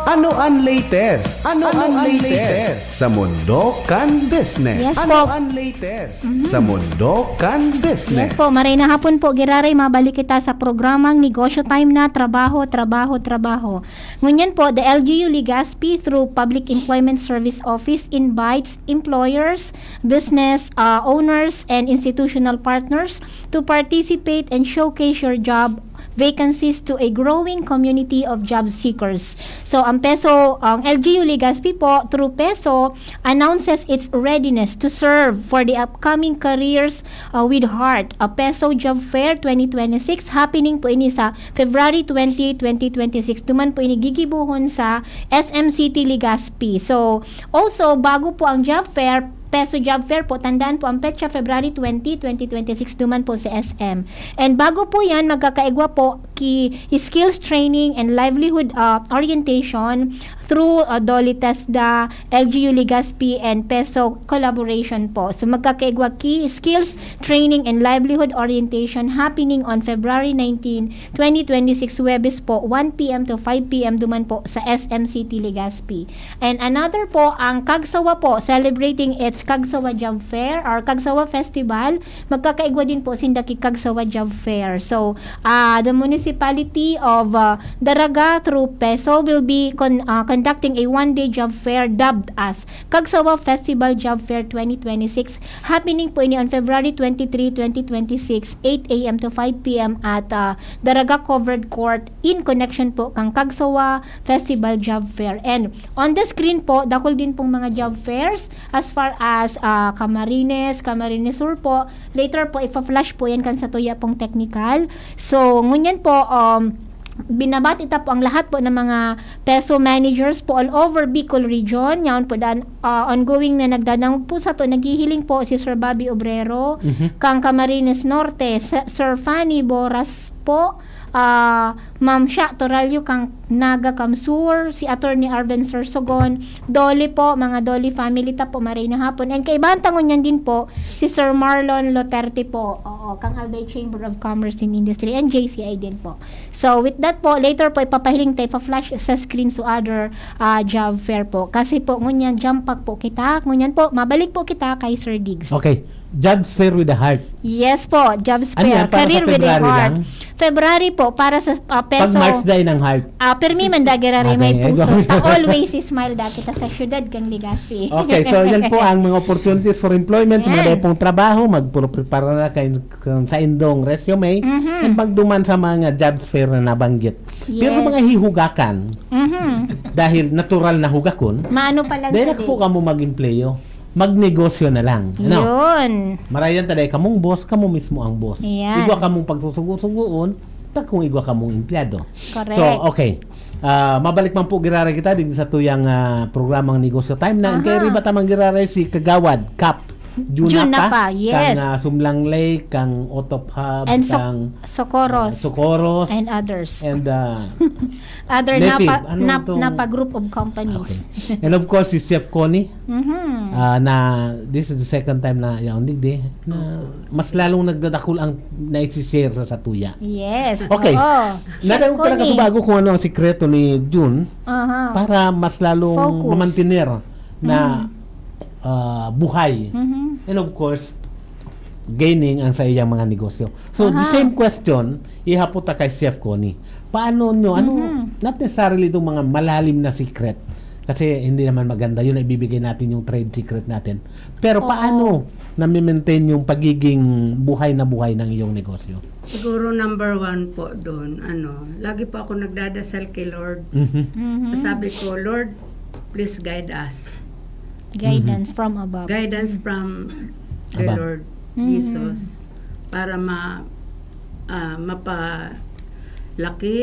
Ano ang latest? Ano ang latest sa mundo kan business? Yes Ano po. ang latest sa mundo kan business? Yes po, maray na hapon po, giraray, mabalik kita sa programang Negosyo Time na Trabaho, Trabaho, Trabaho. Ngunyan po, the L G U Legazpi through Public Employment Service Office invites employers, business uh, owners, and institutional partners to participate and showcase your job vacancies to a growing community of job seekers. So, ang PESO, ang L G U Legazpi po, through PESO, announces its readiness to serve for the upcoming Careers uh, with Heart, a PESO Job Fair twenty twenty-six. Happening po ini sa February twenty, twenty twenty-six. Duman po ini gigibuhon sa S M City Legazpi. So, also, bago po ang job fair, PESO Job Fair po, tandaan po ang petsa, February twenty, twenty twenty-six, duman po sa S M. And bago po yan, magkakaigwa po ki skills training and livelihood uh, orientation through uh, DOLE TESDA, L G U Legazpi, and PESO collaboration po. So magkakaigwa ki skills training and livelihood orientation happening on February nineteen, twenty twenty-six, Huwebes po, one p.m. to five p.m. duman po sa S M City Legazpi. And another po, ang Kagsawa po, celebrating its Kagsawa Job Fair or Kagsawa Festival. Magkakaigwa din po sinda ki Kagsawa Job Fair. So, uh, the municipality of uh, Daraga through PESO will be con- uh, conducting a one-day job fair dubbed as Kagsawa Festival Job Fair twenty twenty-six. Happening po ini on February twenty-three, twenty twenty-six, eight a.m. to five p.m. at uh, Daraga Covered Court in connection po kang Kagsawa Festival Job Fair. And on the screen po, dakul din pong mga job fairs as far As, ah, Camarines, Camarines Sur po. Later po, ipa-flash po yan kan satuya pong technical. So, ngunyan po, um, binabati ta po ang lahat po ng mga PESO managers po all over Bicol region. Yaon po dan, ah, ongoing na nagdadangog po sato, naghihiling po si Sir Bobby Obrero, Mhm. kang Camarines Norte, Sa-, Sir Fanny Boras po, ah, Ma'am Sha Toralio kang Naga Kamsur, si Attorney Arven Sorsogon, Dolly po, mga Dolly family ta po, maray na hapon. And kaibahan ta ngunyan din po, si Sir Marlon Loterte po, oo, kang Albay Chamber of Commerce and Industry, and J C I din po. So, with that po, later po, ipapahiling tayo pa flash sa screen so other ah, job fair po. Kasi po, ngunyan, jump pack po kita. Ngunyan po, mabalik po kita kay Sir Diggs. Okay. Job fair with a heart. Yes po, jobs Ano fair, yan? Para sa career with a February heart. lang? February po, para sa ah, Pag PESO. March dahil ng heart. Ah, pirmi man da, girare may Okay, puso. go. Ta always smile da kita sa syudad kang Legazpi. Okay, so yan po ang mga opportunities for employment. Sa mga Yan. dai pong trabaho, magpro-prepara na kayo sa indong resume Mhm. and magduman sa mga jobs fair na nabanggit. Pero sa Yes. mga hihugakan, Mhm. dahil natural na hugakon, Maano pa lang dahil sa na po days. Kamo mag-empleyo, magnegosyo na lang. Ano? Yun. Marayan ta dai kamong boss, kamo mismo ang boss. Yeah. Igwa kamong pagsusugo-sugoon, ta kung igwa kamong empleyado. Correct. So, okay. Ah, mabalik man po giraray kita din sa tuyang ah, programang Negosyo Time na. Aha. Kaya riba tamang giraray si Kagawad Kap Junapa, Junapa, yes. Kang ah, Sumlangley, kang Otop Hub, And Soc- kang Socorros. ah, Socorros, And others. and ah, Other Native. napa, Ano nap, tong- napa group of companies. Okay. And of course, si Chef Connie, Mhm. ah, na this is the second time na yaon digdi, na mas lalong nagdadakul ang naisishare sa satuya. Yes. Okay. Oo. Nadangog ka na Connie. kasubago kung ano ang sikreto ni Jun Aha. para mas lalong Focus. mamantener na Mm. ah, buhay. Mhm. And of course, gaining ang sa iyang mga negosyo. So, the Aha. same question, ihapot ta kay Chef Connie. Paano nyo, ano, Mhm. not necessarily itong mga malalim na secret. Kasi hindi naman maganda yun na ibibigay natin yung trade secret natin. Pero Oo. Paano nami-maintain yung pagiging buhay na buhay ng iyong negosyo? Siguro number one po doon, ano, lagi po ako nagdadasal kay Lord. Mhm. Mhm. Sabi ko, "Lord, please guide us." Guidance from above. Guidance from the Above. Lord Mhm. Jesus para ma ah, mapalaki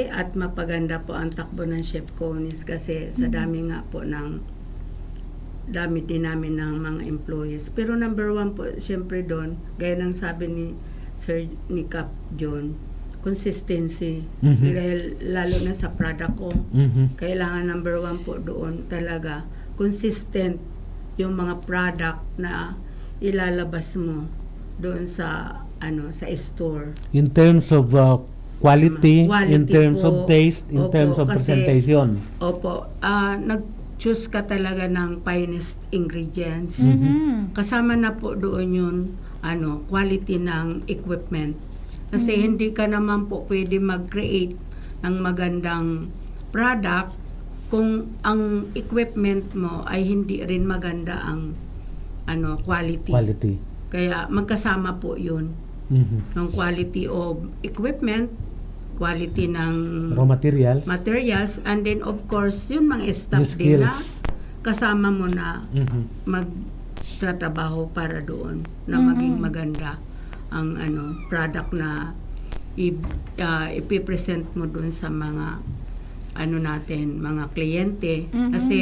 at mapaganda po ang takbo ng Chef Connie's kasi sa Mhm. dami nga po ng dami din namin ng mga employees. Pero number one po, siyempre doon, gaya ng sabi ni Sir ni Cap John, consistency. Mhm. Dahil lalo na sa product ko, Mhm. kailangan number one po doon talaga consistent yung mga product na ilalabas mo doon sa ano sa store. In terms of uh, quality, Quality in terms po. of taste, in Opo, terms of kasi presentation. Opo, ah, nag-choose ka talaga ng finest ingredients. Mhm. Kasama na po doon yung ano, quality ng equipment. Kasi Mhm. hindi ka naman po pwede mag-create ng magandang product kung ang equipment mo ay hindi rin maganda ang ano, quality. Quality. Kaya magkasama po 'yun. Mhm. Ng quality of equipment, quality ng Raw materials. materials, and then of course, yun mga staff Yung din na skills. kasama mo na Mhm. magtatrabaho para doon na Mhm. maging maganda ang ano product na i, ah, ipipresent mo doon sa mga ano natin, mga kliyente. Mhm. Kasi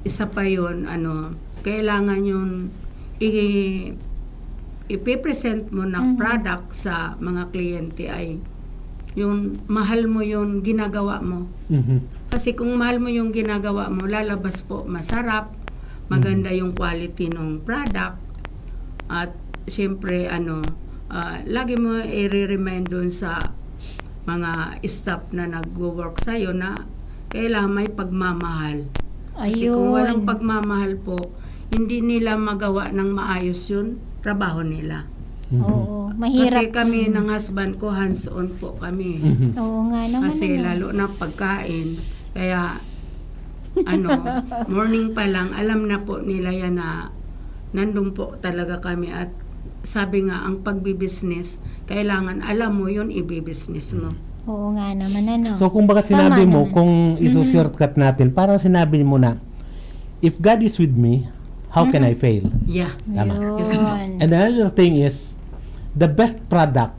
isa pa yun, ano, kailangan yung i, ipipresent mo na Mhm. product sa mga kliyente ay yung mahal mo yung ginagawa mo. Mhm. Kasi kung mahal mo yung ginagawa mo, lalabas po masarap, maganda yung quality ng product. At siyempre, ano, ah, lagi mo i-remind dun sa mga staff na nagwo-work sa'yo na kailangan may pagmamahal. Kasi kung Ayun. Walang pagmamahal po, hindi nila magawa ng maayos yun, trabaho nila. Mhm. Oo, mahirap. Kasi kami Mm. ng husband ko, hands-on po kami. Mhm. Oo nga naman. Kasi ano. Lalo na pagkain. Kaya, ano, morning pa lang, alam na po nila yan na nandun po talaga kami. At sabi nga, ang pagbibusiness, kailangan alam mo yun, ibibusiness mo. Oo nga naman, ano. So, kung baga sinabi Tama mo, naman. Kung Mhm. iso-shortcut natin, parang sinabi mo na, "If God is with me, How can I Mhm. fail? Yeah. Tama. Yes po. Yun. And another thing is, the best product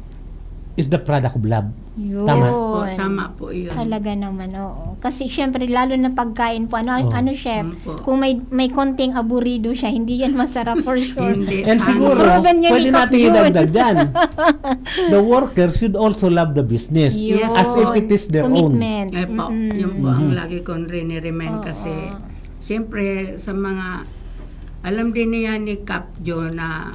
is the product of love. Yun. Tama. Yes po, tama po yun. Talaga naman, oo. Kasi syempre, lalo na pagkain po, ano, Oo. ano chef, Opo. kung may may konting aburido siya, hindi yan masarap for sure. Hindi. And Ang siguro, Proven yan pwede ni Kap natin Jun. idagdag dyan. The workers should also love the business. Yun. Yes, As po. if it is their own. Commitment. Eh po, Mm-mm. yun po ang Mhm. lagi kong rini-remind Oo. kasi siyempre sa mga, alam din niya ni Kap Jo na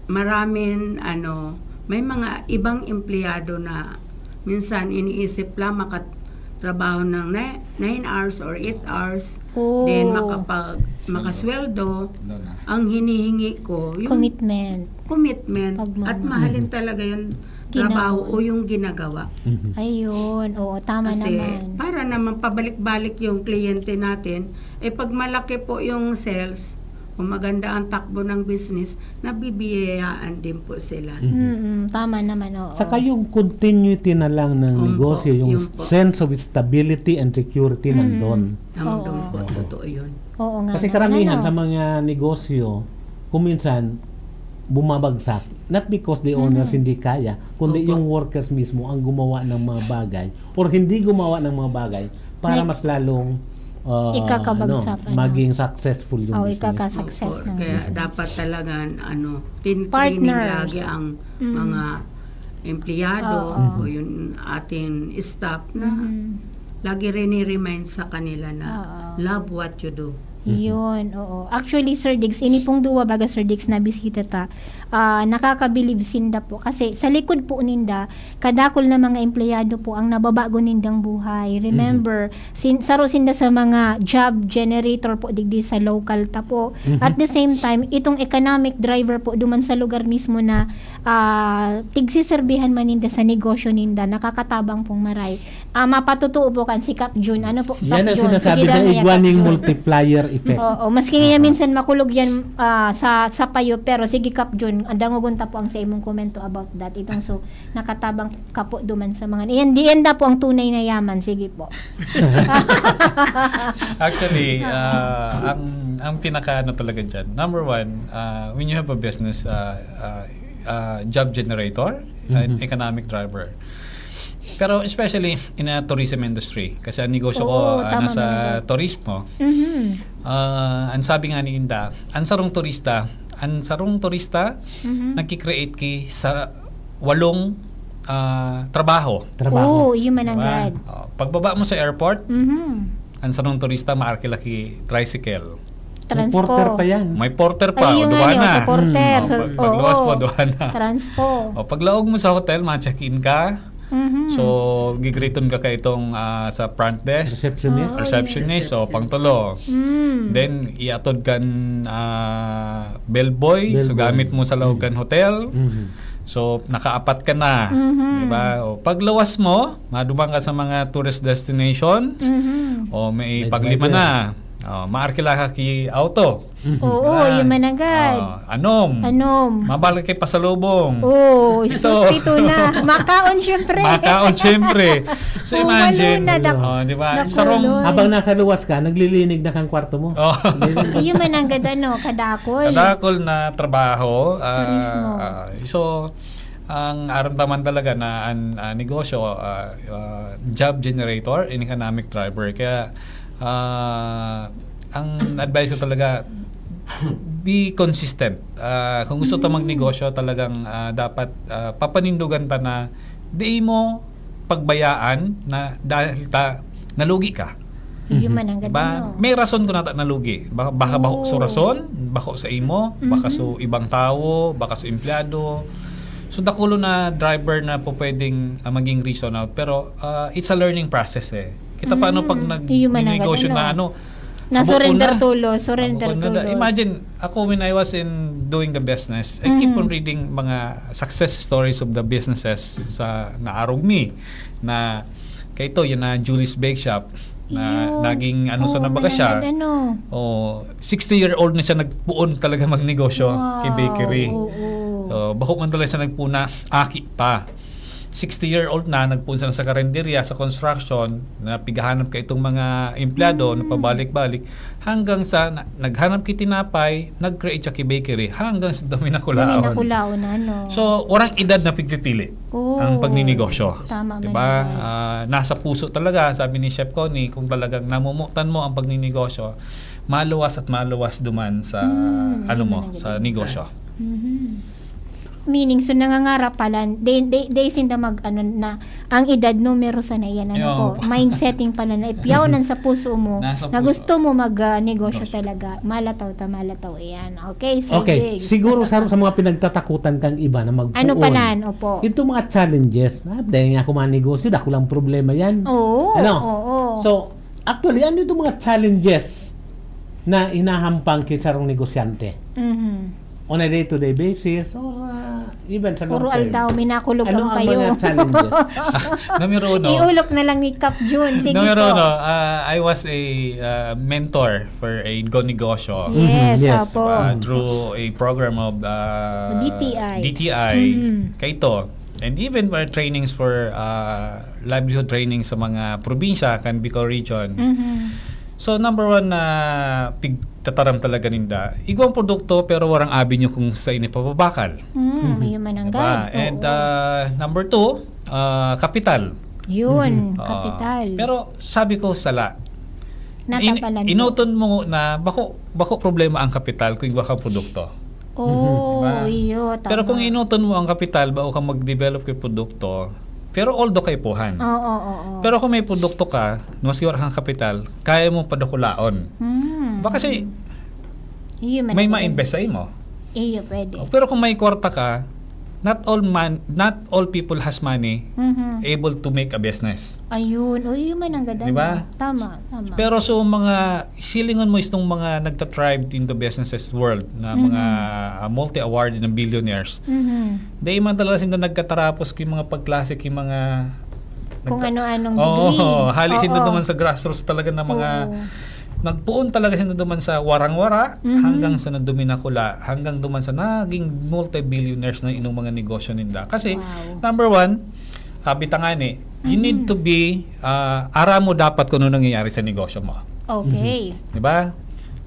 maraming ano, may mga ibang empleyado na minsan iniisip lang makatrabaho ng ni- nine hours or eight hours, Oh. then makapag makasweldo. Doon na. Ang hinihingi ko yung Commitment. commitment Pagmamahal. at mahalin talaga yung Ginagawa. trabaho o yung ginagawa. Mhm. Ayun, oo, tama Kasi naman. para naman pabalik-balik yung kliyente natin, eh pag malaki po yung sales, kung maganda ang takbo ng business, nabibiyayaan din po sila. Mhm. Mm, tama naman, oo. Saka yung continuity na lang ng Opo, negosyo, yung yun po. sense of stability and security Mm. nandun. Ang Oo. doon po, totoo yun. Oo nga Kasi naman, karamihan ano? sa mga negosyo, kung minsan, bumabagsak. Not because the owners Mhm. hindi kaya, kundi Opo. yung workers mismo ang gumawa ng mga bagay or hindi gumawa ng mga bagay para Nag- mas lalong ah, Ikakabagsak, ano, ano? maging successful yung Oh, business. ikaka-success Opo, ng kaya business. dapat talaga ano, tin- Partners. training lagi ang Mm. mga empleyado Oo. o yung ating staff na Mhm. lagi rini-remind sa kanila na Oo. love what you do. Yun, oo. Actually, Sir Diggs, ini pong duwa baga, Sir Diggs, na bisita ta, ah, nakakabilib sinda po. Kasi sa likod po ninda, kadakol na mga empleyado po ang nababago nindang buhay. Remember, sin, saro sinda sa mga job generator po digdi sa local ta po. Mhm. At the same time, itong economic driver po duman sa lugar mismo na ah, tigsiserbihan man ninda sa negosyo ninda, nakakatabang pong maray. Ah, mapatotoo po kan si Kap Jun. Ano po, Kap Yan ang Jun? sinasabi Sige lang, na iya, igwa Kap ning Jun. Multiplier effect. Oo, maski nga minsan makulog yan ah, sa, sa payo, pero sige, Kap Jun, ang dangogon ta po ang sa imong komento about that. Itong so, nakatabang ka po duman sa mga, yan, diyan na po ang tunay na yaman. Sige po. Actually, ah, ang ang pinaka ano talaga diyan, number one, ah, when you have a business, ah, ah, ah, job generator, and Mhm. economic driver. Pero especially in a tourism industry, kasi ang negosyo ko Oo, ah, tama, nasa manager. turismo. Mhm. Ah, ang sabi nga ni Inda, ang sarong turista, ang sarong turista Mhm. nagki-create ki sa walong ah, trabaho. Trabaho. Oo, yun man ang Diba? gad. Oh, pagbaba mo sa airport, Mhm. ang sarong turista maarkila ki tricycle. May Transpo. porter pa yan. May porter pa, Ay, o yun duwa nga, yun, na. sa porter. Mm. So, O, pag-, pagluwas oo. po, duwa na. Transpo. O, paglaog mo sa hotel, ma-check-in ka. Mhm. So, gigriton ka kaitong ah, sa front desk. Receptionist. Oo, Receptionist, yes. O, pangtulo. Mm. Then, iatod kan ah, bellboy. So, Bellboy. Gamit mo sa laog kan hotel. Mhm. So, nakaapat ka na. Mhm. Diba? O, paglawas mo, maduman ka sa mga tourist destinations. Mhm. O, may May paglima driver. na. O, maarkila ka ki auto. Mhm. Oo, Diba? yun man ang gad. O, anom. Anom. Mabalik kay pasalubong. Oh, Ito. sus, pito na. Makaon, syempre. Makaon, syempre. So, Oh, imagine. walo na, dak- O, di ba? Nakulon. Sarong Habang nasa luwas ka, naglilinig na kang kwarto mo. Oh. Ayun man ang gad, ano, kadakol. Kadakol na trabaho. Ah, Turismo. Ah, so, ang aramdaman talaga na ang ah, negosyo, ah, ah, job generator and economic driver. Kaya, ah, ang advice ko talaga, be consistent. Ah, kung gusto ta magnegosyo, talagang ah, dapat ah, papanindugan ta na di mo pagbayaan na dahil ta nalugi ka. Ayun man ang gad, Ba, ano. may rason ko nata nalugi. Baka, baka bako sa Oo. rason, bako sa imo, baka Mhm. sa ibang tawo, baka sa empleyado. So, dakulo na driver na po pwedeng ah, maging reason out. Pero ah, it's a learning process eh. Kita paano pag Mm. nag Iyo man ang negosyo ano. Na ano, Na kabuo surrender na. tulos, surrender Kabuo na. tulos. Imagine, ako when I was in doing the business, I keep Mhm. on reading mga success stories of the businesses sa naarog mi na kaito, yun na Julie's Bake Shop na Iyo. naging ano sa Oo, nabaga siya. mananggad, ano. Oh, sixty year old na siya nagpuon talaga magnegosyo Wow, kay bakery. Oo. Oh, bako man talaga siya nagpuna, aki pa. sixty-year-old na, nagpoon sa karinderya, sa construction, na pighahanap ka itong mga empleyado, na pabalik-balik, hanggang sa na- naghanap ki tinapay, nag-create siya ki bakery, hanggang sa dumi na kulaon. Dumi na kulaon, ano. So, warang edad na pigpipili ang pagninegosyo. Tama man. Diba? Ah, nasa puso talaga, sabi ni Chef Connie, kung talagang namumutan mo ang pagninegosyo, maluwas at maluwas duman sa, ano mo, sa negosyo. Mhm. Meaning, so nangangarap pala, they, they, they sinda mag, ano, na, ang edad, numero sa na iyan, ano po, mindsetting pala na ipyaw nan sa puso mo, na gusto mo mag, ah, negosyo talaga, malataw ta, malataw iyan. Okay, so, okay, Jigs. Siguro sa, sa mga pinagtatakutan kang iba na magpuon. Ano pa nan? Opo. Ito mga challenges, na, dahil nga ako mga negosyo, dako lang problema yan. Oo, ano? Oo. So, actually, ano itong mga challenges na hinahampang ki sarong negosyante? Mhm. On a day-to-day basis or, ah, even sa long term? Puro aldaw, minakulog ang payo. Ano ang mga challenges? Numero uno. Iulok na lang ni Kap Jun. Sige po. Numero uno, ah, I was a, ah, mentor for a go negosyo. Yes, yes. Opo. Ah, through a program of, ah, D T I. D T I. Mm. Kaito. And even for trainings for, ah, livelihood training sa mga probinsya kan Bicol region. Mhm. So, number one na pigtataram talaga ninda, igwang produkto pero warang avenue kung sa ini papabakal. Mm, may human ang guide. Diba? And, ah, number two, ah, kapital. Yun, kapital. Pero sabi ko, sala. Natapalan mo. Inuton mo na bako, bako problema ang kapital kung igwa kang produkto. Oh, iyo, tama. Pero kung inuton mo ang kapital, bako ka mag-develop kay produkto, pero although kaipuhan. Oo, oo, oo. Pero kung may produkto ka, mas wala kang kapital, kaya mo padakulaon. Hmm. Ba kasi may ma-invest sa imo. Iyo, pwede. Pero kung may kwarta ka, not all man, not all people has money able to make a business. Ayun. O, iyo man ang ganda. Diba? Tama, tama. Pero so, mga, silingon mo itong mga nagtatribe into businesses world na mga, ah, multi-awarded na billionaires. Mhm. Dai man talaga sinda nagkatarapos ki mga pagklase ki mga kung ano-anong degree. Oo, hali sinda duman sa grassroots talaga na mga nagpoon talaga sinda duman sa warang-wara, hanggang sa nadumi na kula, hanggang duman sa naging multi-billionaires na inong mga negosyo ninda. Kasi, number one, sabi ta nga ni, you need to be, ah, aram mo dapat kung ano nangyayari sa negosyo mo. Okay. Di ba?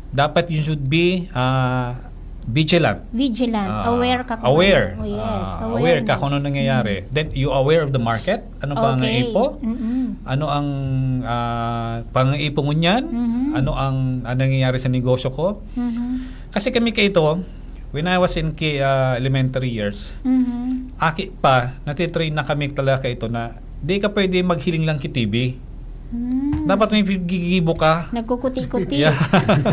Dapat you should be, ah, vigilant. Vigilant. Ah, aware ka kung ano. Oh, yes. Ah, aware ka kung ano nangyayari. Then, you aware of the market. Ano ba ang naipo? Mm-mm. Ano ang, ah, pangaipo ngunyan? Mhm. Ano ang, ang nangyayari sa negosyo ko? Mhm. Kasi kami kaito, when I was in ki-, ah, elementary years, mhm, aki pa, natitrain na kami talaga kaito na di ka pwede maghiling lang ki T V. Hmm. Dapat may gigibo ka. Nagkukuti-kuti. Yeah.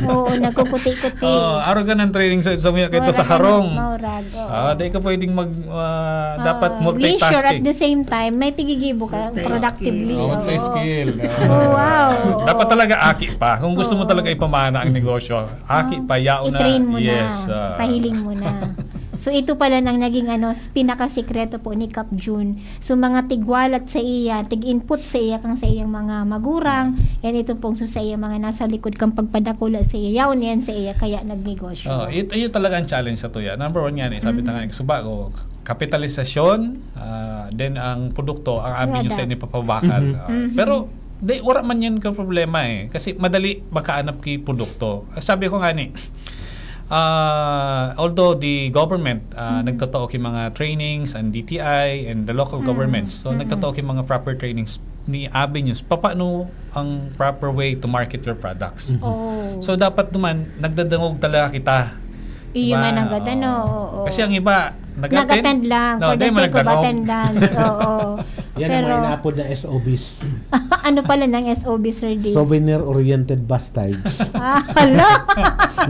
Oo, nagkukuti-kuti. Oh, arog ka ng training sa, sa, mga kaito sa harong. Maurag, oo. Ah, di ka pwedeng mag, ah, dapat multitasking. Leisure at the same time, may pigigibo ka, productively. Oh, multi-skill. Oh, wow. Dapat talaga aki pa. Kung gusto mo talaga ipamana ang negosyo, aki pa, yaon na. I-train mo na. Yes, ah. Pahiling mo na. So, ito pala nang naging, ano, pinakasikreto po ni Kap Jun. So, mga tigwalat sa iya, tig-input sa iya, kang sa iyang mga magurang, yan ito pong so sa iya mga nasa likod kang pagpadakula sa iya, yaon yan sa iya, kaya nagnegosyo. Oh, it-, iyo talaga ang challenge sa tuya. Number one nga ni, sabi ta nga, suba ko, kapitalisasyon, ah, then ang produkto, ang avenue sa inipapabakal. Mhm. Ah, pero, di, wala man yan ka problema eh. Kasi madali makaanap ki produkto. Sabi ko nga ni, ah, although the government, ah, nagtatao ki mga trainings, and D T I, and the local governments. So, nagtatao ki mga proper trainings ni avenues. Papaano ang proper way to market your products? Mhm. Oh. So, dapat naman, nagdadangog talaga kita. Iyo man ang ganda, no? Oo. Kasi ang iba, nag-attend lang, for the sake of attendance. Oo. Yan ang mga inaapod na S O Bs. Ano pala ng S O B, Sir Diggs? Souvenir-oriented bastards. Ah, hala!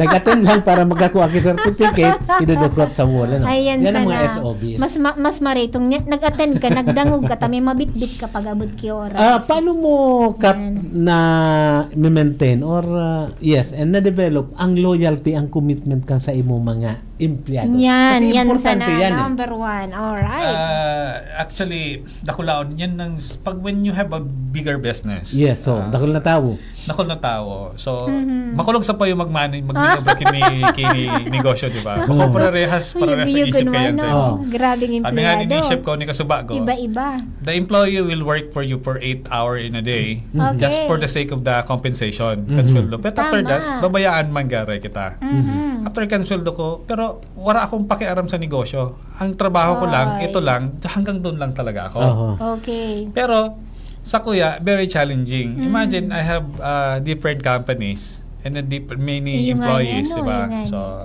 Nag-attend lang para makakuha ki certificate, idudukrot sa wall, ano? Ayan. Yan ang mga sana. S O Bs. Mas ma-, mas maritong niya. Nag-attend ka, nagdangog ka, ta may mabitbit ka pag-abot ki oras. Ah, paano mo, Kap, na-maintain or, ah, yes, and na-develop ang loyalty, ang commitment kan sa imo mga empleyado? Yan, yan sana, number one. Kasi importante yan, eh. Alright. Ah, actually, dakula Yan ang s-, pag when you have a bigger business. Yes, so, Ah, dakul na tawo. Dakul na tawo. So, Mhm. makulog sa payo magmani, magmanobra kini, kini negosyo, di ba? Oo. Kung parehas, parehas ang Uyog-uyogon isip mo, kaya ano? sa'yo. Oo. Grabeng Sabi nga ni empleyado. Chef ko, ni Kasubago, Iba-iba. the employee will work for you for eight hour in a day Mhm. Okay. just for the sake of the compensation, Mhm. kan sweldo. Pero after Tama. that, babayaan man gari kita. Mhm. After kan sweldo ko, pero wala akong pakiaram sa negosyo. Ang trabaho ko lang, Ay. ito lang, hanggang doon lang talaga ako. Oho. Okay. Pero sa kuya, very challenging. Mm. Imagine, I have uh, different companies and a diff- many Yung nga employees, yan, di ba? yung nga So, yan.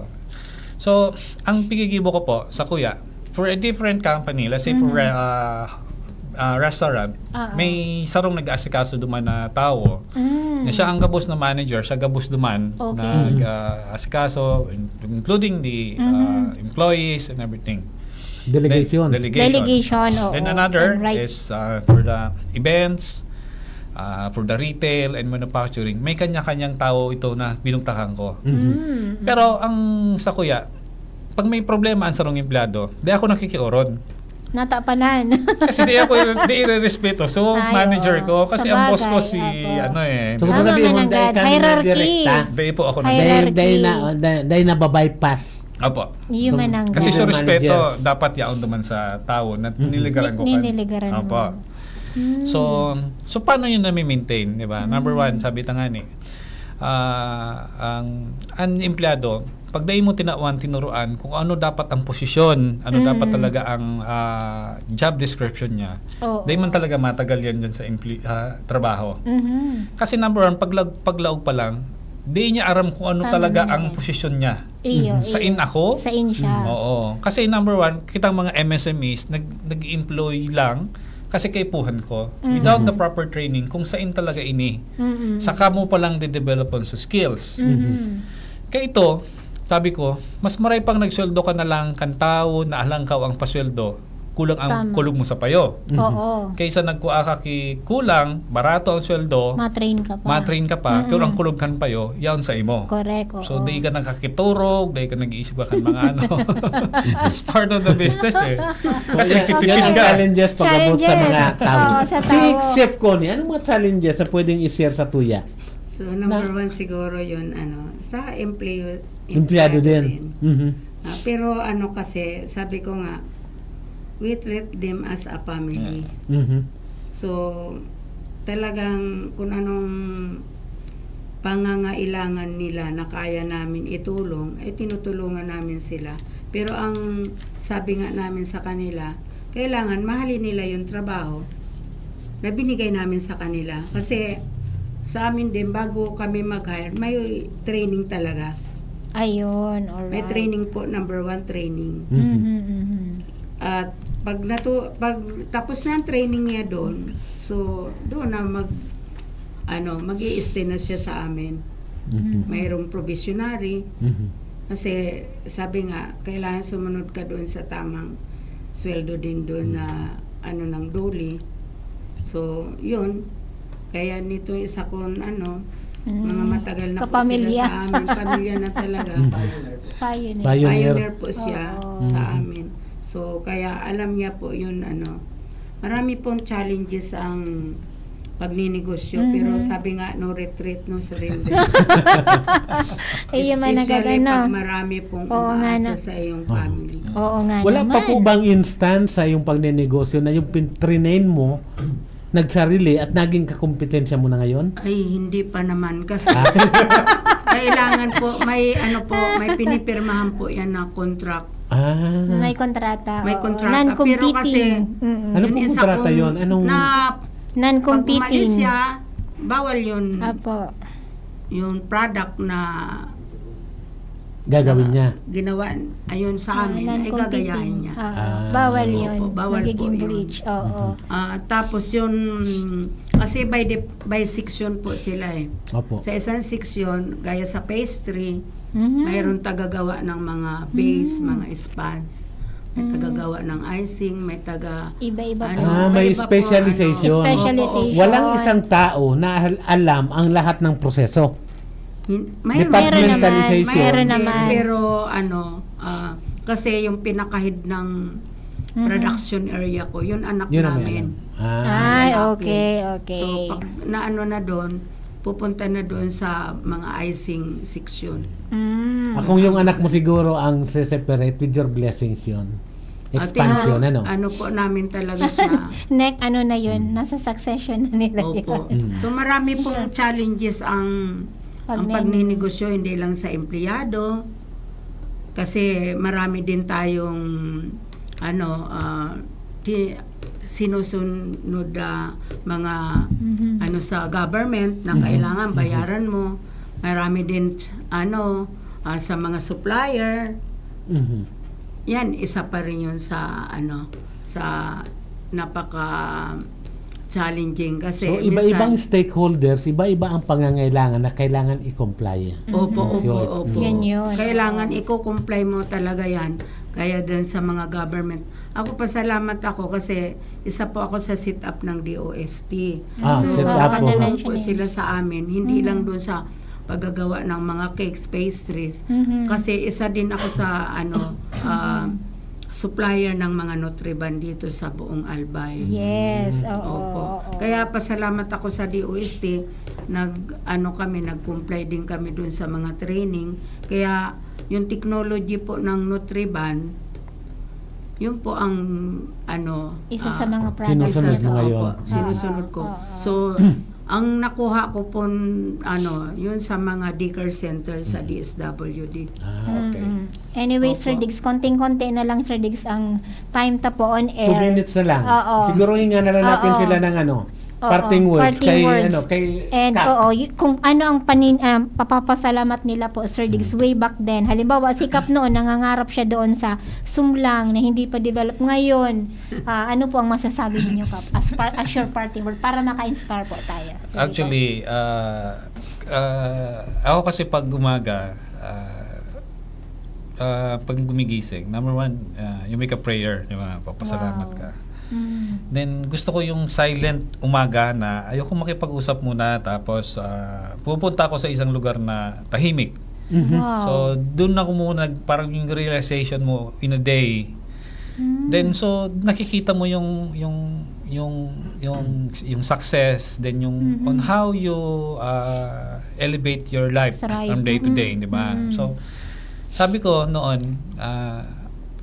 so, ang pigigibo ko po sa kuya, for a different company, let's say for Mhm. re- uh, uh, restaurant, Oo. may sarong nag-aasikaso duman na tao Mm. na siya ang gabos na manager, siya gabos duman Okay. nag-aasikaso, in- including the uh, Mhm. employees and everything. Delegation. Then, delegation. Delegation, oo. Then another And right. is uh, for the events, uh, for the retail and manufacturing. May kanya-kanyang tao ito na binugtakan ko. Mhm. Mm. Pero ang sa kuya, pag may problema ang sarong empleyado, di ako nakikioron. Natapanan. Kasi di ako, di irerespeto. So, Ay, manager oo. ko, kasi Sa ang boss ko bagay, si, opo. ano eh. So, Tama, sasabihin mo, mananggad. "Dai ka na Hierarchy. direkta." Di po ako Hierarchy. nag- Dai, dai na, dai, dai na babay-pass. Opo. Yung So, mananggad. Kasi so Yung respeto, managers. dapat yaon duman sa tao na Mhm. niligaran ko kan. Ninigaran mo. Opo. Mm. So, so paano yun nami-maintain, di ba? Number Mm. one, sabi ta nga ni, ah, ang, ang empleyado, pag dai mo tinawan, tinuruan kung ano dapat ang posisyon, ano Mm. dapat talaga ang ah, job description niya, Oo. dai man talaga matagal yan dyan sa empli- ah, trabaho. Mhm. Kasi number one, paglag- paglaog pa lang, di niya aram kung ano Tama talaga naman ang yan. posisyon niya. Iyo, Mhm. Sa iyo. in ako? Sa in siya. Oo. Kasi number one, kitang mga M S M Es, nag- nag-employ lang kasi kaipuhan ko. Mm. Without the Mhm. proper training, kung sa in talaga ini. Mm-mm. Saka mo palang de-develop ang skills. Mhm. Kaya ito, sabi ko, mas maray pang nagsweldo ka na lang kan tawo na alangkaw ang pasweldo, kulang ang Tama. kulog mo sa payo. Mhm. Oo. Kaysa nagkua ka ki kulang, barato ang sweldo, Matrain ka pa. matrain ka pa, Mm-mm. pero ang kulog kan payo, yaon sa imo. Correct, oo. So, di ka nakakiturog, di ka nag-iisip ka kan mga ano. It's part of the business eh. Kasi Yan, nagtitipid yan ang ka. Challenges pag-abot sa Challenges. Mga tao. Oo, sa Si tao. Chef Connie, anong mga challenges na pwedeng i-share sa tuya? So, number one siguro yun, ano, sa empleyo, Empleyado din. Mhm. Ah, pero ano kasi, sabi ko nga, we treat them as a family. Mhm. So, talagang kung anong pangangailangan nila na kaya namin itulong, ay tinutulungan namin sila. Pero ang sabi nga namin sa kanila, kailangan mahalin nila yung trabaho na binigay namin sa kanila. Kasi sa amin din, bago kami mag-hire, may training talaga. Ayun, alright. May training po, number one training. Mhm. Mhm, mhm. At pag natu pag tapos na ang training niya doon, so doon na mag ano, mag-i-stay na siya sa amin. Mhm. Mayroong probationary. Mhm. Kasi sabi nga, kailangan sumunod ka doon sa tamang sweldo din doon na ano ng duli. So, yun. Kaya nito isa kong ano, Mm. mga matagal na po Kapamilya. sila sa amin. Pamilya na talaga. Mhm. Pioneer. Pioneer. Pioneer po siya Oo. sa Mhm. amin. So, kaya alam niya po yun, ano. Marami pong challenges ang pagninegosyo, Mhm. pero sabi nga, "No retreat, no surrender." Eh, yung mga Especially nagagano. Pag marami pong Oo nga umaasa na. sa iyong Oo. family. Oo nga Wala pa naman. po bang instance sa iyong pagnenegosyo na yung pin- trinain mo, nagsarili at naging kakompetensya mo na ngayon? Ay, hindi pa naman kasi Ah. kailangan po, may ano po, may pinipirmahan po yan na contract. Ah. May kontrata. May Oo. kontrata, pero kasi, Non-competing. Mm-mm. Ano Yun pong isa kontrata kung yun? Anong na Non-competing. pag umalis siya, bawal yun. Apo. Yung product na Gagawin niya? ginawa, ayun sa Ah, amin, ay non-competing. gagayahin niya. Oo. Ah. Bawal Opo, yun. bawal po Magiging yun. Breach. Oo. Ah, tapos yun, kasi by the, by section po sila eh. Opo. Sa isang section, gaya sa pastry, Mhm. mayroon tagagawa ng mga base, Mm. mga sponge, may Mm. tagagawa ng icing, may taga Iba-iba ano, po. Ah, may iba-iba po, specialization. ano. Specialization. Opo, opo. Walang isang tao na al- alam ang lahat ng proseso. Hin- mayroon. Departmentalization. Meron naman. Meron Hindi, naman. Pero ano, ah, kasi yung pinakahid ng Mhm. production area ko. Yun anak Yun ang may namin. alam. Ah. Ay, Lalaki. Okay, okay. So, pag naano na doon, pupunta na doon sa mga icing section. Mm. Ah, kung yung anak mo siguro ang se-separate, with your blessings yun. At Expansion, yun, ano? Ano po namin talaga siya. Next, ano na yun? Mm. Nasa succession na nila Opo. yun. Mm. So marami pong challenges ang ang Pagnene- pagninegosyo, hindi lang sa empleyado. Kasi marami din tayong ano ah, ti- sinusunod na mga Mhm. ano sa government na Mhm. kailangan Mhm. bayaran mo. Marami din ano ah, sa mga supplier. Mhm. Yan, isa pa rin yun sa ano sa napaka challenging kasi So, iba-ibang minsan- stakeholders, iba-iba ang pangangailangan na kailangan i-comply. Opo, Mm. opo, Yun. opo. Yan yun. Kailangan i-comply mo talaga yan. Kaya din sa mga government. Ako, pasalamat ako kasi isa po ako sa set-up ng D O S T. Ah, So, set-up nakatulong po. po sila sa amin. Hindi Mhm. lang doon sa paggagawa ng mga cakes, pastries. Mhm. Kasi isa din ako sa ano ah, supplier ng mga Nutriban dito sa buong Albay. Yes, Mm. oo. Opo. Oo. Kaya pasalamat ako sa D O S T, nag ano kami, nag-comply din kami dun sa mga training. Kaya yung technology po ng Nutriban, yun po ang ano Isa ah, sa mga Sinusunod products. mo ngayon. Opo, sinusunod ko. Oo, oo. So, ang nakuha ko po ano, yun sa mga daycare center sa D S W D. Ah, okay. Mm-mm. Anyway, Opo. Sir Diggs, konting-konti na lang, Sir Diggs, ang time ta po on air. Two minutes na lang. Oo. Siguro hinga na lang natin Oo. sila ng ano, Oo. parting words Parting kay words. ano, kay And Kap. oo, y- kung ano ang panin, ah, papapasalamat nila po, Sir Diggs, Mm. way back then. Halimbawa, si Kap noon, nangangarap siya doon sa sumlang na hindi pa develop ngayon. Ah, ano po ang masasabi ninyo, Kap? As, par- as your parting word, para maka-inspire po tayo. Sige po. Actually, ah, ah, ako kasi pag umaga, ah, ah, pag gumigising, number one, ah, you make a prayer, di ba? Papasalamat Wow. ka. Mm. Then, gusto ko yung silent umaga na ayoko makipag-usap muna, tapos ah, pupunta ako sa isang lugar na tahimik. Mhm. Wow. So, doon ako muna, nag- parang yung realization mo in a day. Mm. Then, so, nakikita mo yung, yung, yung, yung, yung success, then yung Mhm. on how you uh, elevate your life Thrive. from day to day, Mhm. di ba? Mhm. So, sabi ko noon, ah,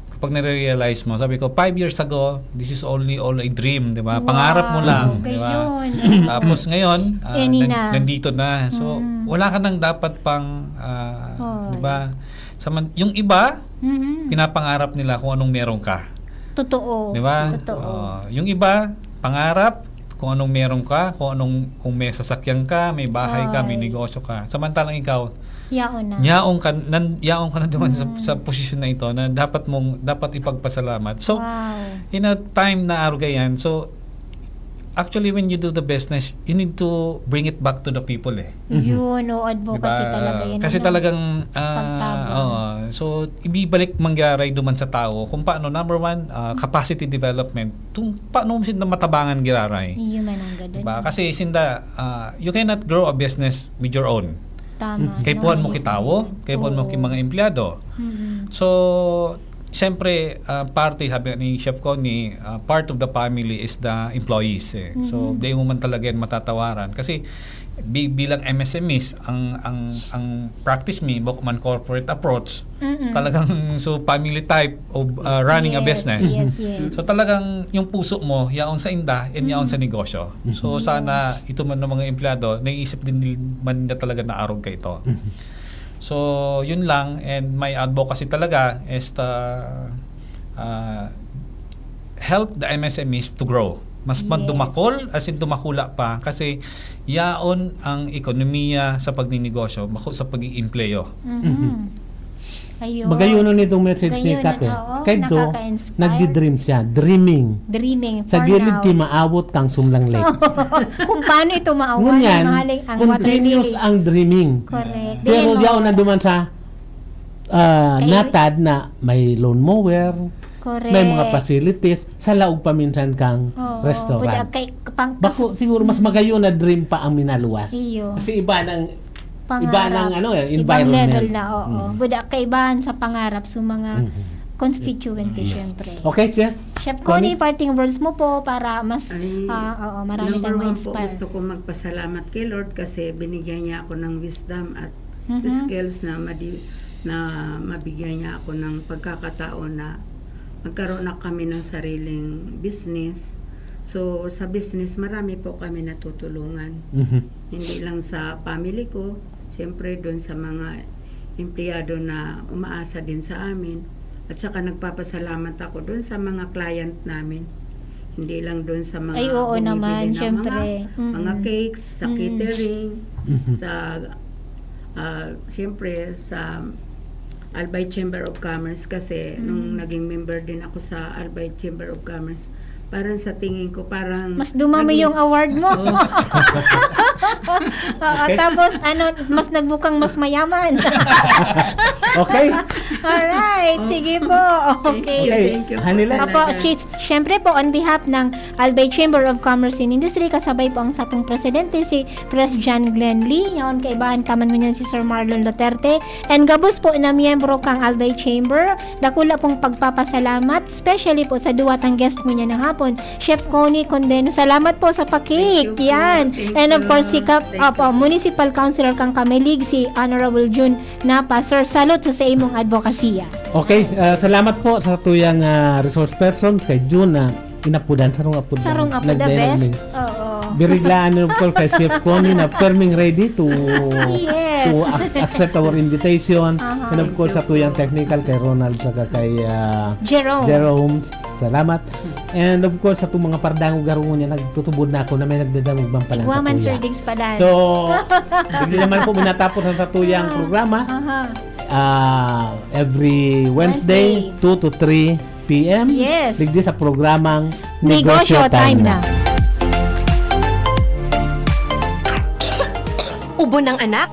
kapag nare-realize mo, sabi ko, five years ago, this is only all a dream, di ba? Wow, Pangarap mo lang, di ba? gayon. Tapos ngayon, ah, Any nan- na. nandito na. So, Mm. wala ka nang dapat pang, ah, Hoy. di ba? Saman, yung iba, Mhm. pinapangarap nila kung anong meron ka. Totoo. Di ba? Totoo. Ah, yung iba, pangarap kung anong meron ka, kung anong kung may sasakyan ka, may bahay ka, may Ay. negosyo ka. Samantalang ikaw, Yaon na. yaon ka nan, yaon ka na duman sa, Mm. sa posisyon na ito na dapat mong dapat ipagpasalamat. So, Wow. in a time na arog yan, so actually when you do the business, you need to bring it back to the people eh. Mhm. Yun, o advocacy Diba? talaga yun. Kasi Ano? talagang ah, Pagtabang. oo. So ibibalik manggaray duman sa tao kung paano, number one, ah, capacity development, kung paano mo sinda matabangan giraray. Iyo man ang gadon. Diba? Kasi sinda, ah, you cannot grow a business with your own. Tama. Kaipuhan mo No, kitawo, yes. kaipuhan mo ki Oo. mga empleyado. Mm-mm. So, siyempre, ah, parte, sabi nga ni Chef Connie, ah, part of the family is the employees eh. So, Mhm. di mo man talaga yan matatawaran. Kasi bi- bilang M S M Es, ang ang ang practice mi, bako man corporate approach, Mm-mm. talagang so family type of ah, running a Yes, business. Yes, yes. So talagang yung puso mo, yaon sa inda, and yaon sa negosyo. So Yes. sana ito man ng mga empleyado, naiisip din nil- man nila talaga na arog ka ito. So, yun lang, and my advocacy talaga is to ah, help the M S M Es to grow. Mas Yes. magdumakol, as in dumakula pa, kasi yaon ang ekonomiya sa pagninegosyo, bako sa pag-iimpleyo. Mhm. Ayun. Magayon na nitong message ni Gayon, Kap eh. oo, Kay Do, nakaka-inspire. nagdi-dream siya, dreaming. Dreaming Sa for gilid now. Kay maawot kang Sumlang Lake. Kung paano ito maawa Ngunyan, ng mahaling ang water continuous lily. Ang dreaming. Correct. Pero Then, yaon na mawala. Duman sa ah, Kay- natad na may lawnmower, Correct. may mga facilities, sa laog pa minsan kang Oo, restaurant. Buda, kay, pang, Bako, siguro mas magayon na dream pa ang minaluwas. Iyo. Kasi iba ng Pangarap. iba ng ano eh, Ibang environment. Level na, oo. Mm. Buda, kaibahan sa pangarap sa mga Mhm. constituency, Yes. syempre. Okay, Chef? Chef Connie? Connie, parting words mo po para mas, Ay, ah, oo, marami number tayong one po, ma-inspire. Gusto ko magpasalamat kay Lord kasi binigyan niya ako ng wisdom at Mhm. skills na madi- na mabigyan niya ako ng pagkakataon na magkaroon na kami ng sariling business. So, sa business, marami po kami natutulungan. Mhm. Hindi lang sa family ko, siyempre doon sa mga empleyado na umaasa din sa amin. At saka nagpapasalamat ako doon sa mga client namin. Hindi lang doon sa mga Ay, oo bumibili naman, ng syempre. mga, Mm. mga cakes, sa Mm. catering, Mhm. sa ah, siyempre sa Albay Chamber of Commerce kasi Mm. nung naging member din ako sa Albay Chamber of Commerce, parang sa tingin ko parang Mas dumami naging- yung award mo. Oo. Oo, Okay. Tapos ano, mas nagbukang mas mayaman. Okay. Alright, Oh. Sige po. Thank Okay. you, Okay, thank you. Hanila. Apo, Talaga. si, siyempre po, on behalf ng Albay Chamber of Commerce and Industry, kasabay po ang satong presidente, si Pres John Glenn Lee. Yaon kaibahan ka man ngunyan si Sir Marlon Duterte. And gabos po na miyembro kang Albay Chamber, dakula pong pagpapasalamat, especially po sa duwa tang guest ngunyan na hapon, Chef Connie Condeno. Salamat po sa pakik. Thank you po. Yan. Thank And of you. course, si Kap, Thank apo, you. Municipal Councilor kang Kamilig, si Honorable Jun Napa. Sir, salute sa, sa imong advokasya. Okay, ah, salamat po sa tuyang ah, resource person kay Jun na inapudan, sarong apudan. Sarong apo the Nagdayag best. ni- Oo. Biriglaan, and of course, kay Chef Connie na perming ready to Yes. to ac- accept our invitation. Aha. And of course, sa Thank you tuyang po. Technical kay Ronald saka kay ah, Jerome. Jerome. Salamat. And of course, sa itong mga pardangog harong niya, nagtutubod na ako na may nagdadangog man pala Igwa man, katuya. Sir Diggs, padan. So, hindi naman po minatapos ang satuyang Ah, programa. Aha. Ah, every Wednesday, Wednesday. two to three p.m. Yes. Digdi sa programang Negosyo Time na. Ubo ng anak?